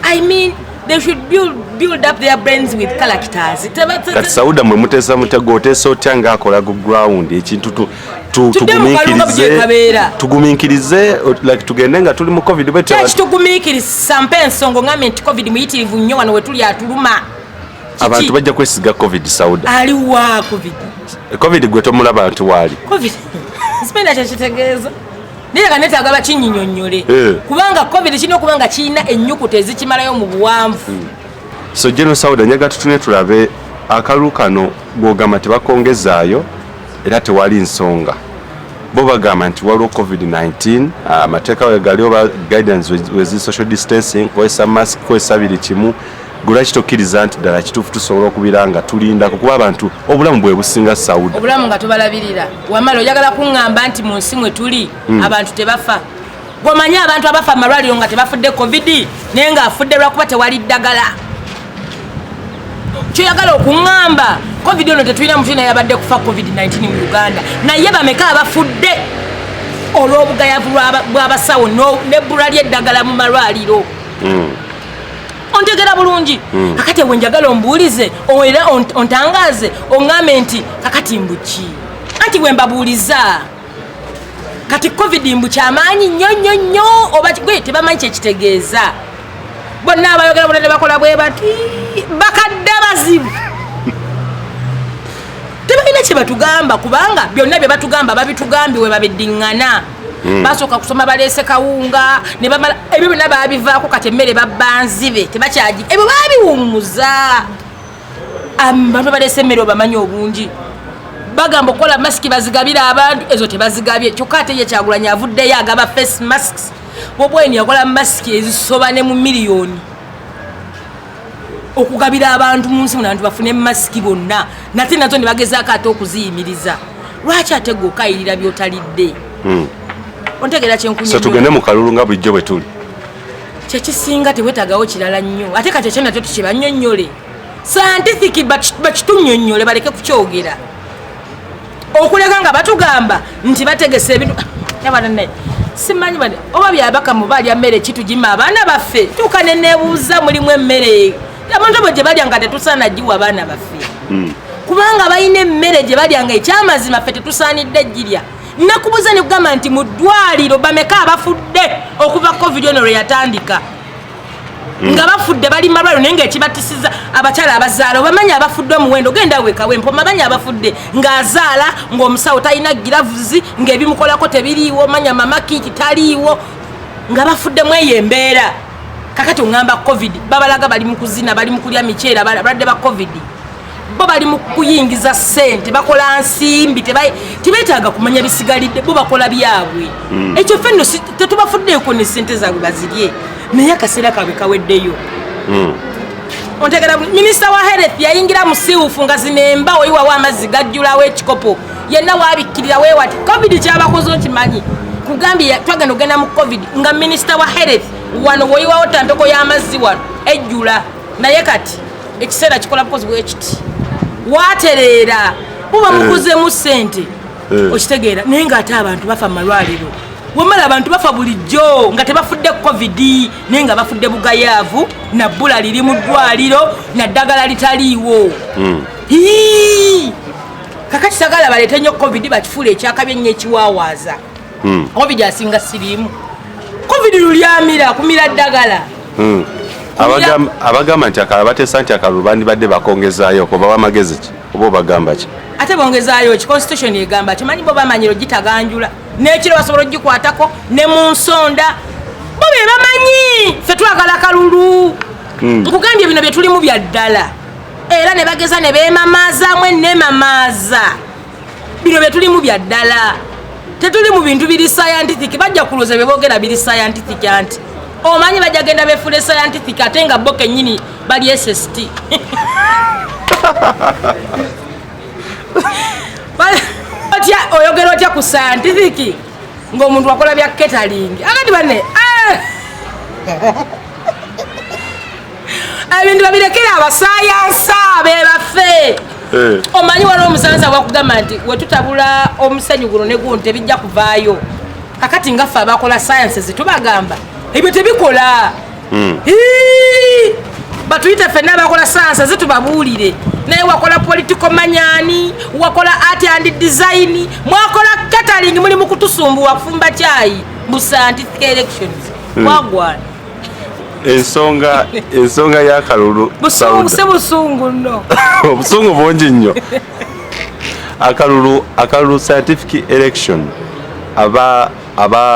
I mean, they should build up their brains with characters. Kati Sauda, mwe muteesa mutego, oteesa otya ng'akola ku ground ekintu Tudde mu kalulu nga bwe kabeera. Tugumiikirize like tugende nga tuli mu COVID bwe Kyakitugumiikiriza? Mpa ensonga ngambe nti COVID muyitirivu nnyo wano wetuli, atuluma. Kiki? Abantu bajja kwesiga COVID, Sauda. Aliwa COVID? COVID gwe tomulaba nti waali. COVID sipenda kyekitegeeza, naye nga netaaga bakinyinyonnyole. Kubanga COVID kirina okuba nga kirina ennyukuta ezikimalayo mu buwanvu. So General Sauda, njaga tutune tulabe akalulu kano gwogamba tebakongezaayo era tewali nsonga. Bo bagamba nti waliwo COVID-19, amateeka we gali oba guidance wezi social distancing, kukozesa mask, kukozesa biri kimu. Gwe lwaki tokkiriza nti ddala kituufu tusobola okubira nga tulindako, kuba abantu obulamu bwe businga, Sauda? Obulamu nga tubalabirira. Wamala oyagala kuŋŋamba nti mu nsi mwe tuli abantu tebafa? Gweomanyi abantu abafa amalwaliro nga tebafudde COVID, naye ng'afudde lwakuba tewali ddagala? Kyoyagala okuŋŋamba, COVID ono tetulina mutu naye abadde kufa COVID-19 mu Uganda, naye bameka abafudde olw'obugayavu bw'abasawo n'ebbula ly'eddagala mu malwaliro? Ontegera bulungi? Kakati bwe njagala ombuulize era ontangaaze, oŋŋambe nti kakati mbuki? Anti bwe mbabuuliza kati COVID mbu kyamaanyi nnyo nnyo nnyo, oba gwe tebamanyi kyekitegeeza. Bonna abayogera bonna tebakola bwe bati, bakadde abazibu tebalina kye batugamba, kubanga byonna bye batugamba babitugambye we babiddiŋŋana. Basooka kusoma baleese kawunga ne bamala, ebyo byonna babivaako. Kati emmere babbanzibe tebakyagi, ebyo babiwummuza. Abantu baleese emmere obamanyi obungi, bagamba okukola masiki bazigabire abantu, ezo tebazigabye. Kyokka ate ye Kyagulanyi avuddeyo agaba face masks. Bobweni yakola masiki ezisoba ne mu miliyoni okugabira abantu mu nsi muno, abantu bafune masiki bonna, nate nazo ne bagezaako ate okuziyimiriza. Lwaki ate gwe okayirira byotalidde? Ontegeera? So tugende Kyenkunyonyola mu kalulu nga bulijjo bwe tuli. Kyekisinga, tewetagawo kirala nnyo. Ate kati ekyo nakyo tukibanyonyole scientific, bakitunnyonnyole, baleke kukyogera okuleka nga batugamba nti bategese ebintu. Nabanane simanyi bane oba byabakamu balya mmere kitugima abaana baffe. Tuuka neneebuuza, mulimu emmere abantu abo gye balya nga tetusaana giwa abaana baffe? Kubanga balina emmere gye balya nga ekyamazima ffe tetusaanidde girya. Nakubuuza ne kugamba nti mu ddwaliro bameka abafudde okuva COVID ono lwe yatandika? Nga bafudde bali malwaliro, naye ngaekibatisiza abakyala abazaala, obamanyi abafudde omuwendo? Genda wekawe mpoma, bamanyi abafudde ng'azaala, ng'omusawo talina gloves, ng'ebimukolako tebiriiwo, manya mama kit taliiwo, nga bafuddemu eyo embeera. Kakati oŋŋamba COVID babalaga bali mu kuzina, bali mu kulya miceere. Abalwadde ba COVID bo bali mu kuyingiza ssente, bakola nsimbi, tebeetaaga kumanya bisigalidde, bo bakola byabwe. Ekyo ffe nno tetubafuddeeko, ne ssente zaabwe bazirye, naye akaseera kaabwe kaweddeyo. Ontegera? Minisita wa health yayingira mu siwufu nga zino emba oyiwawo amazzi gajjulawo ekikopo, yenna wabikkirira weewati. COVID kyabakoze okimanyi? Kugambye twagenda ogenda mu COVID nga minisita wa health wano woyiwawo tampeko y'amazzi wano ejjula, naye kati ekiseera kikola bukozi bwekiti, watereera buba mukuzemu ssente. Okitegeera? Naye ngaate abantu bafa mu malwaliro, wamala abantu bafa bulijjo nga tebafudde COVID, naye nga bafudde bugayaavu, nabbula liri mu ddwaliro, naddagala litaliiwo. Hii! Kakati sagala baleete nnyo COVID bakifuula ekyakabi ennyo ekiwaawaaza. COVID asinga siriimu. COVID lulyamira kumira ddagala. Abagamba nti akalala, bateesa nti akalulu bandibadde bakongezaayo, obawa amagezi ki oba obagamba ki? Ate bongezaayo ki? Constitution egamba kimanyi, bo bamanyiro gitaganjula n'ekiro basobola ogikwatako ne mu nsonda, bo be bamanyi. Ffe twagala kalulu. Nkugambye bino bye tulimu bya ddala, era ne bageza ne beemamaazamu enemamaaza. Bino bye tulimu bya ddala, tetuli mu bintu biri scientific. Bajja kulowooza bye boogera biri scientific, anti omanyi bajja genda befuule scientific, ate nga bo kennyini bali SST. Otya oyogera otya ku scientific ng'omuntu akola bya catering? Akati banne, ebintu babirekere abasayansa bebaffe. Omanyi waliwo omusansa wakugamba nti wetutabula omusenyu guno ne guno tebijja kuvaayo. Kakati nga ffe abakola sciences tubagamba ebyo tebikola. Hii! Batuyite ffenna abakola sciences tubabuulire. Naye wakola political manyani, wakola art and design, mwakola catering, muli mu kutusumbuwa kufumba kyayi mu scientific elections. Wagwana. Ensonga y'akalulu. Busungu si busungu nno. Obusungu bungi nnyo. Akalulu scientific election, aba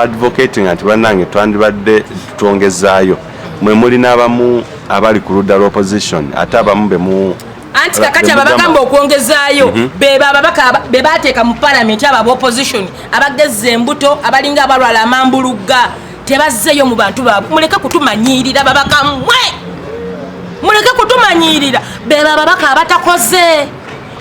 advocating nti bannange twandibadde twongezaayo, mwe muli n'abamu abali ku ludda lw'opposition, ate abamu bemu Anti kakati abo abagamba okwongezaayo beba ababaka be bateeka mu palamenti, abo aba opposition abagezza embuto, abalinga abalwala amambulugga, tebazzeeyo mu bantu baabwe. Muleke kutumanyiirira, babaka mmwe, muleke kutumanyiirira. Beba ababaka abatakoze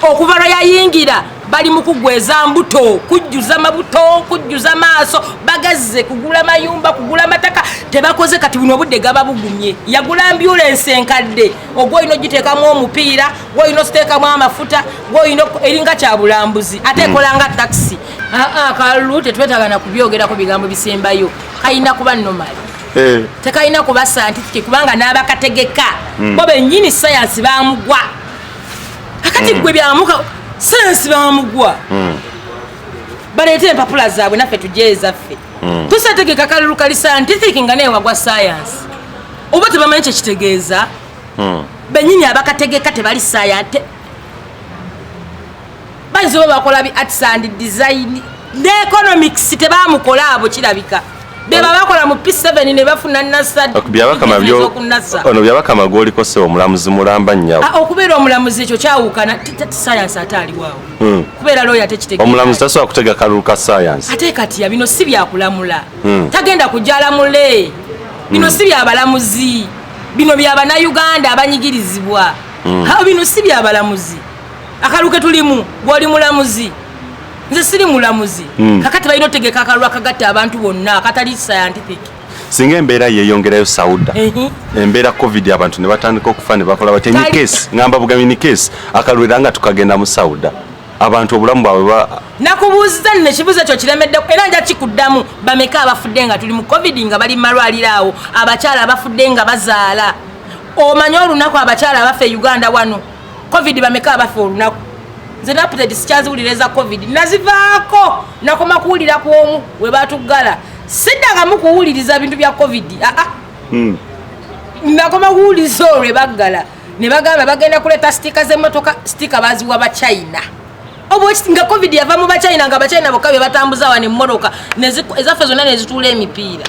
okuva lwe yayingira, bali mu kugweza mbuto, kujjuza mabuto, kujjuza maaso, bagezze kugula mayumba, kugula mataka, tebakoze. Kati buno obudde gaba bugumye. Yagula ambulensi enkadde, ogwo olina ogiteekamu omupiira, gwolina ositeekamu amafuta, gwolina eringa kyabulambuzi, ate ekola nga takisi. Akalulu tetwetaaga na kubyogerako bigambo bisembayo, kalina kuba normal. Tekalina kuba scientific, kubanga n'abakategeka bo bennyini sayansi bamugwa. Kakati gwe byamuka sayansi bamugwa, baleete empapula zaabwe naffe tujje ezaffe. Tusategeka kalulu kali scientific nga naye wagwa sayansi, oba tebamanyi kyekitegeeza. Bennyini abakategeka tebali science, bayinza oba bakola bi arts and design ne economics tebamukola. Abo kirabika beba bakola mu P7 ne bafuna nasa. Byabakama byo. Okunasa. Ono Byabakama gwoliko se omulamuzi mulamba nnyawo. Ah, okubeera omulamuzi ekyo kyawukana. Science ate aliwaawo? Kubeera lawyer tekitegeeza. Omulamuzi tasobola kutega kalulu ka science. Ate kati ya bino si byakulamula. Tagenda kujja alamule. Bino si byabalamuzi, bino byabannayuganda abanyigirizibwa. Ha, bino si byabalamuzi. Akalulu ke tulimu, gwoli mulamuzi, nze siri mulamuzi. Kakati balina otegeka akalulu akagatta abantu bonna, akatali scientific. Singa embeera yeeyongerayo, Sauda, embeera COVID, abantu ne batandika okufa ne bakola batya? In case, ngamba bugambi, in case akalulu era nga tukagenda mu Sauda, abantu obulamu bwabwe Nakubuuziza nno ekibuuzo ekyo kiremedde, era nja kikuddamu. Bameka abafudde nga tuli mu COVID nga bali mu malwaliro awo? Abakyala abafudde nga bazaala, omanyi olunaku abakyala abafa e Uganda wano COVID, bameka abafa olunaku? Nze ne update sikyaziwulira eza COVID, nazivaako, nakoma kuwulira ku omu we batuggala. Siddangamu kuwuliriza bintu bya COVID, aa. Nakoma kuwuliriza olwo baggala ne bagamba bagenda kuleeta sticker z'emmotoka. Sticker baziwa Bachina. Oba nga COVID yava mu Bachina, nga Bachina bokka be batambuza wano emmotoka, ezaffe zonna nezituula emipiira.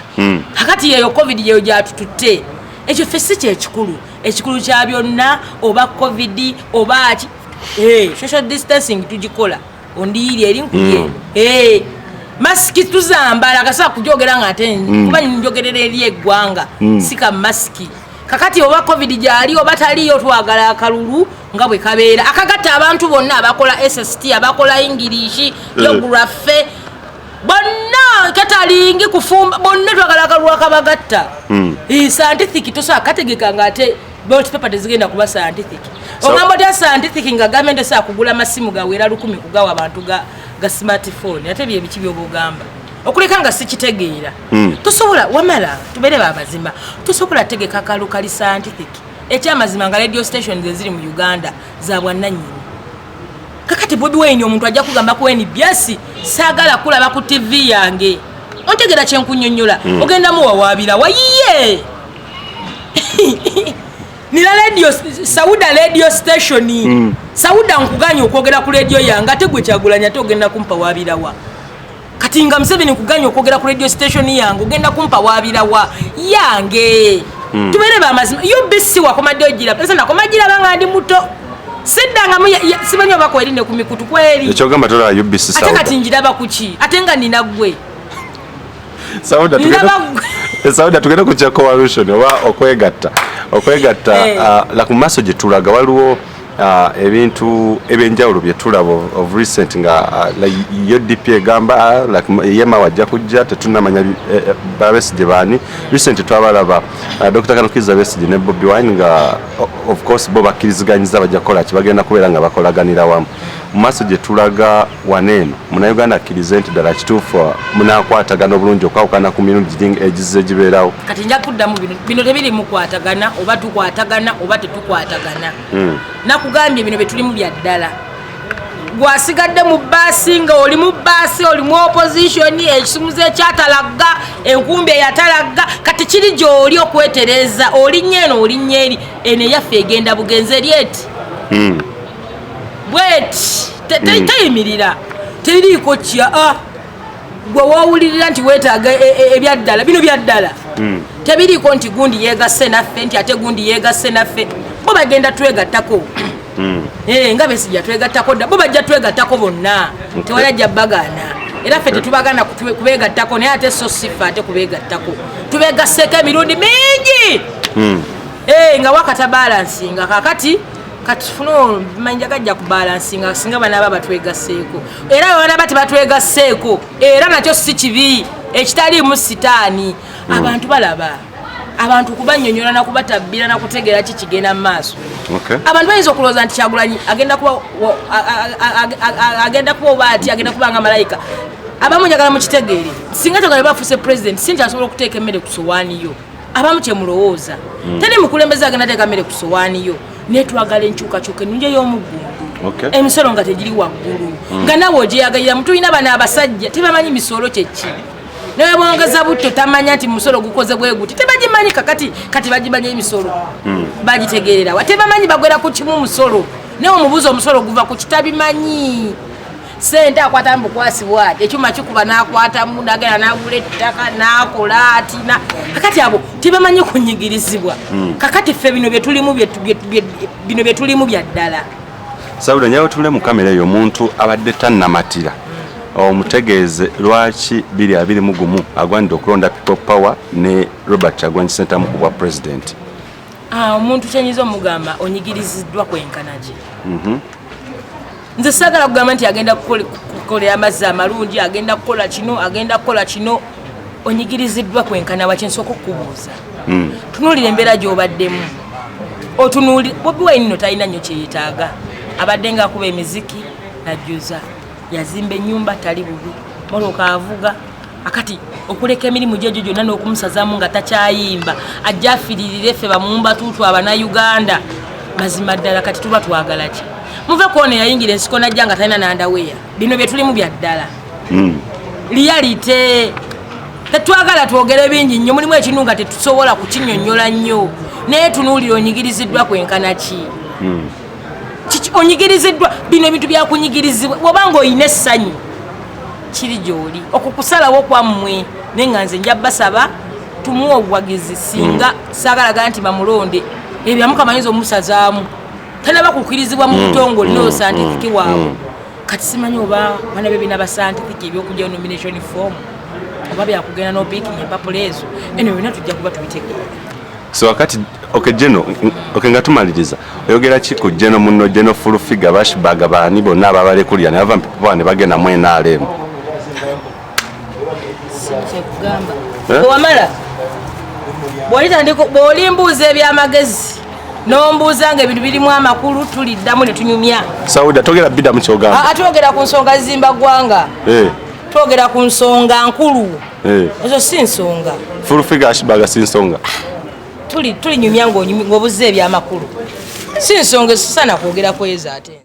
Kakati yeyo COVID yeyo gyatututte. Ekyo ffe si kyekikulu. Ekikulu kya byonna, oba COVID oba ki, social distancing tugikola, ondiiri eri nkuli eno. Masiki tuzambala, akasobola kujogera nga ate kuba njogerera eri eggwanga, si ka masiki. Kakati oba COVID gyali oba taliyo, twagala akalulu nga bwe kabeera akagatta abantu bonna abakola SST, abakola English, geography, bonna, katalingi kufumba, bonna twagala akalulu akabagatta. Scientific tosobola kategeka nga ate ballot paper tezigenda kuba scientific. Ogamba otya scientific nga gavumenti esobola kugula masimu gawera 1000 kugawa abantu ga smartphone? Ate bye biki byoba ogamba okuleka nga sikitegeera? Tosobola. Wamala tubeere bamazima, tosobola tegeka kalulu kali scientific. Ekyamazima nga radio stations eziri mu Uganda za bwannannyini. Kakati Bobi Wine, omuntu ajja kugamba ku NBS, "Saagala kulaba ku TV yange." Ontegera kyenkunyonyola? Ogenda muwawaabira wayiye nina radio Sauda, radio station. Sauda, nkuganya okwogera ku radio yange, ate gwe Kyagulanya ate ogenda kumpa waabirawa? Kati nga Museveni nkuganya okwogera ku radio station yange, ogenda kumpa waabirawa yange? Tubeere bamazima. UBC wakomadde ogiraba? Nze nakoma giraba nga ndi muto, siddangamu. Simanyi oba kweri ne ku mikutu kweri. Ekyogamba tolaba UBC? Ate Sauda. Kati njiraba kuki ate nga nina gwe? Sauda, tugende. Ndaba gwe. Sauda, tugende ku kya coalition oba okwegatta. Like mu maaso gye tulaga waliwo ebintu ebyenjawulo bye tulaba of recent nga like yo DP egamba like yema wajja kujja, tetunnamanya Babesigye baani. Recent twabalaba Dr. Colonel Kizza Besigye ne Bobi Wine nga of course bo bakkiriziganyiza bajja kukola ki, bagenda kubeera nga bakolaganira wamu. Mu maaso gye tulaga waneeno, Munnayuganda akkirize nti ddala kituufu munakwatagana obulungi okwawukana ku mirundi giri egizze gibeerawo? Kati nja kuddamu bino. Bino tebiri mukwatagana, oba tukwatagana oba tetukwatagana. Nakugambye, bino byetulimu bya ddala. Gwasigadde mu baasi, nga oli mu baasi, oli mu opposition, ekisumuzo ekyatalagga, enkumbi eyatalagga, kati kiri gy'oli okwetereza. Olinnya eno, olinnya eri, eno eyaffe egenda bugenzi eri eti bweti. Teyimirira, teriiko kya. Gwe wowulirira nti weetaaga ebyaddala, bino byaddala. Tebiriiko nti gundi yeegasse naffe, nti ate gundi yeegasse naffe. Bo bagenda twegattako. Nga Besigye twegattako dda, bo bajja twegattako bonna, tewali ajja bagaana. Era ffe tetubagaana kubeegattako, naye ate so siffe ate kubeegattako. Tubeegasseeko emirundi mingi. Nga wakata balancinga. Kakati katufune manja gajja kubalancinga singa banaaba batwegasseeko. Era bwe banaba tebatwegasseeko, era nakyo si kibi ekitaliimu sitaani. Abantu balaba, abantu kubanyonyola nakubatabbira nakutegeera ki kigenda mu maaso. Abantu bayinza okulowooza nti Kyagulanyi agenda kuba agenda kuba oba ati agenda kuba nga malayika. Abamu njagala mukitegeere, singa Kyagulanyi bafuuse president, si nti asobola okuteeka emmere ku sowaani yo. Abamu kyemulowooza, teri mukulembeze agenda teeka mmere ku sowaani yo, naye twagala enkyukakyuka ennungi ey'omuggundu. Emisolo nga tegiri waggulu, nga nawe ogyeyagaliramu. Tulina bano abasajja tebamanyi misolo kyeki, nawe bongeza butto tamanya nti musolo gukoze bwe guti, tebagimanyi. Kakati kati bagimanyi emisolo, bagitegererawa? Tebamanyi, bagwera ku kimu musolo, naye omubuuza omusolo guva ku kitabimanyi. Sente akwatamu bukwasi bwati, ekyuma kikuba nakwatamu, nagenda nagula ettaka, nakola ati kakati abo tebamanyi kunyigirizibwa. Kakati ffe bino byetulimu bino byetulimu bya ddala. Sauda, nyawe tule mu kamera eyo, omuntu abadde tannamatira omutegeeze lwaki 2021 agwanidde okulonda People Power ne Robert Kyagulanyi Ssentamu ku bwa president. Omuntu kyenyinza omugamba, onyigiriziddwa kwenkana ki? Nze saagala kugamba nti agenda kukolera amazzi amalungi, agenda kukola kino, agenda kukola kino. Onyigiriziddwa kwenkana wa? Kyensooka okukubuuza, tunuulira embeera gy'obaddemu. Otunuuli Bobi Wine nno talina nnyo kyeyetaaga, abadde ngaakuba emiziki najjuza, yazimba ennyumba, tali bubi, moloka avuga. Akati okuleka emirimu gyegyo gyonna n'okumusazaamu nga takyayimba, ajja afiiririre ffe bamumbatuutu Abanayuganda. Mazima ddala kati tuba twagala ki? Muve kuona yayingira ensiko najja nga talina nandaweya. Bino bye tulimu bya ddala. Reality. Tetwagala twogere bingi nnyo, mulimu ekintu nga tetusobola kukinyonnyola nnyo, naye tunuulira onyigiriziddwa kwenkana ki? Kiki onyigiriziddwa? Bino ebintu byakunyigirizibwa. Bw'oba ng'olina essanyu kiri gy'oli, okwo kusalawo kwammwe, naye nga nze nja basaba tumuwe obuwagizi. Singa saagalaga nti bamulonde, ebyo Mukama ayinza omusazaamu, tanaba kukirizibwa mu butongole no scientific waabwe. Kati simanyi oba bana be bina ba scientific ebyokujja nomination form oba byakugenda n'opiikinga empapula ezo. Eno byonna tujja kuba tubitegeera. So wakati, okay, Geno, okay, nga tumaliriza, oyogera ki ku Geno muno, Geno Full Figure, Bashbaga, baani bonna ababalekulira ne bava mu People ne bagenda mu NRM? Kyekugamba. Eh? Wamala bw'olitandika bw'olimbuuza ebyamagezi n'ombuuza nga ebintu birimu amakulu, tuliddamu ne tunyumya. Sauda, togera biddamu kyogamba. Twogera ku nsonga zizimba ggwanga. Twogera ku nsonga nkulu. Ezo si nsonga. Full Figure, Ashbaga si nsonga? Tulinyumya ng'obuza ebyamakulu, si nsonga esisana kwogera ku ezo ate.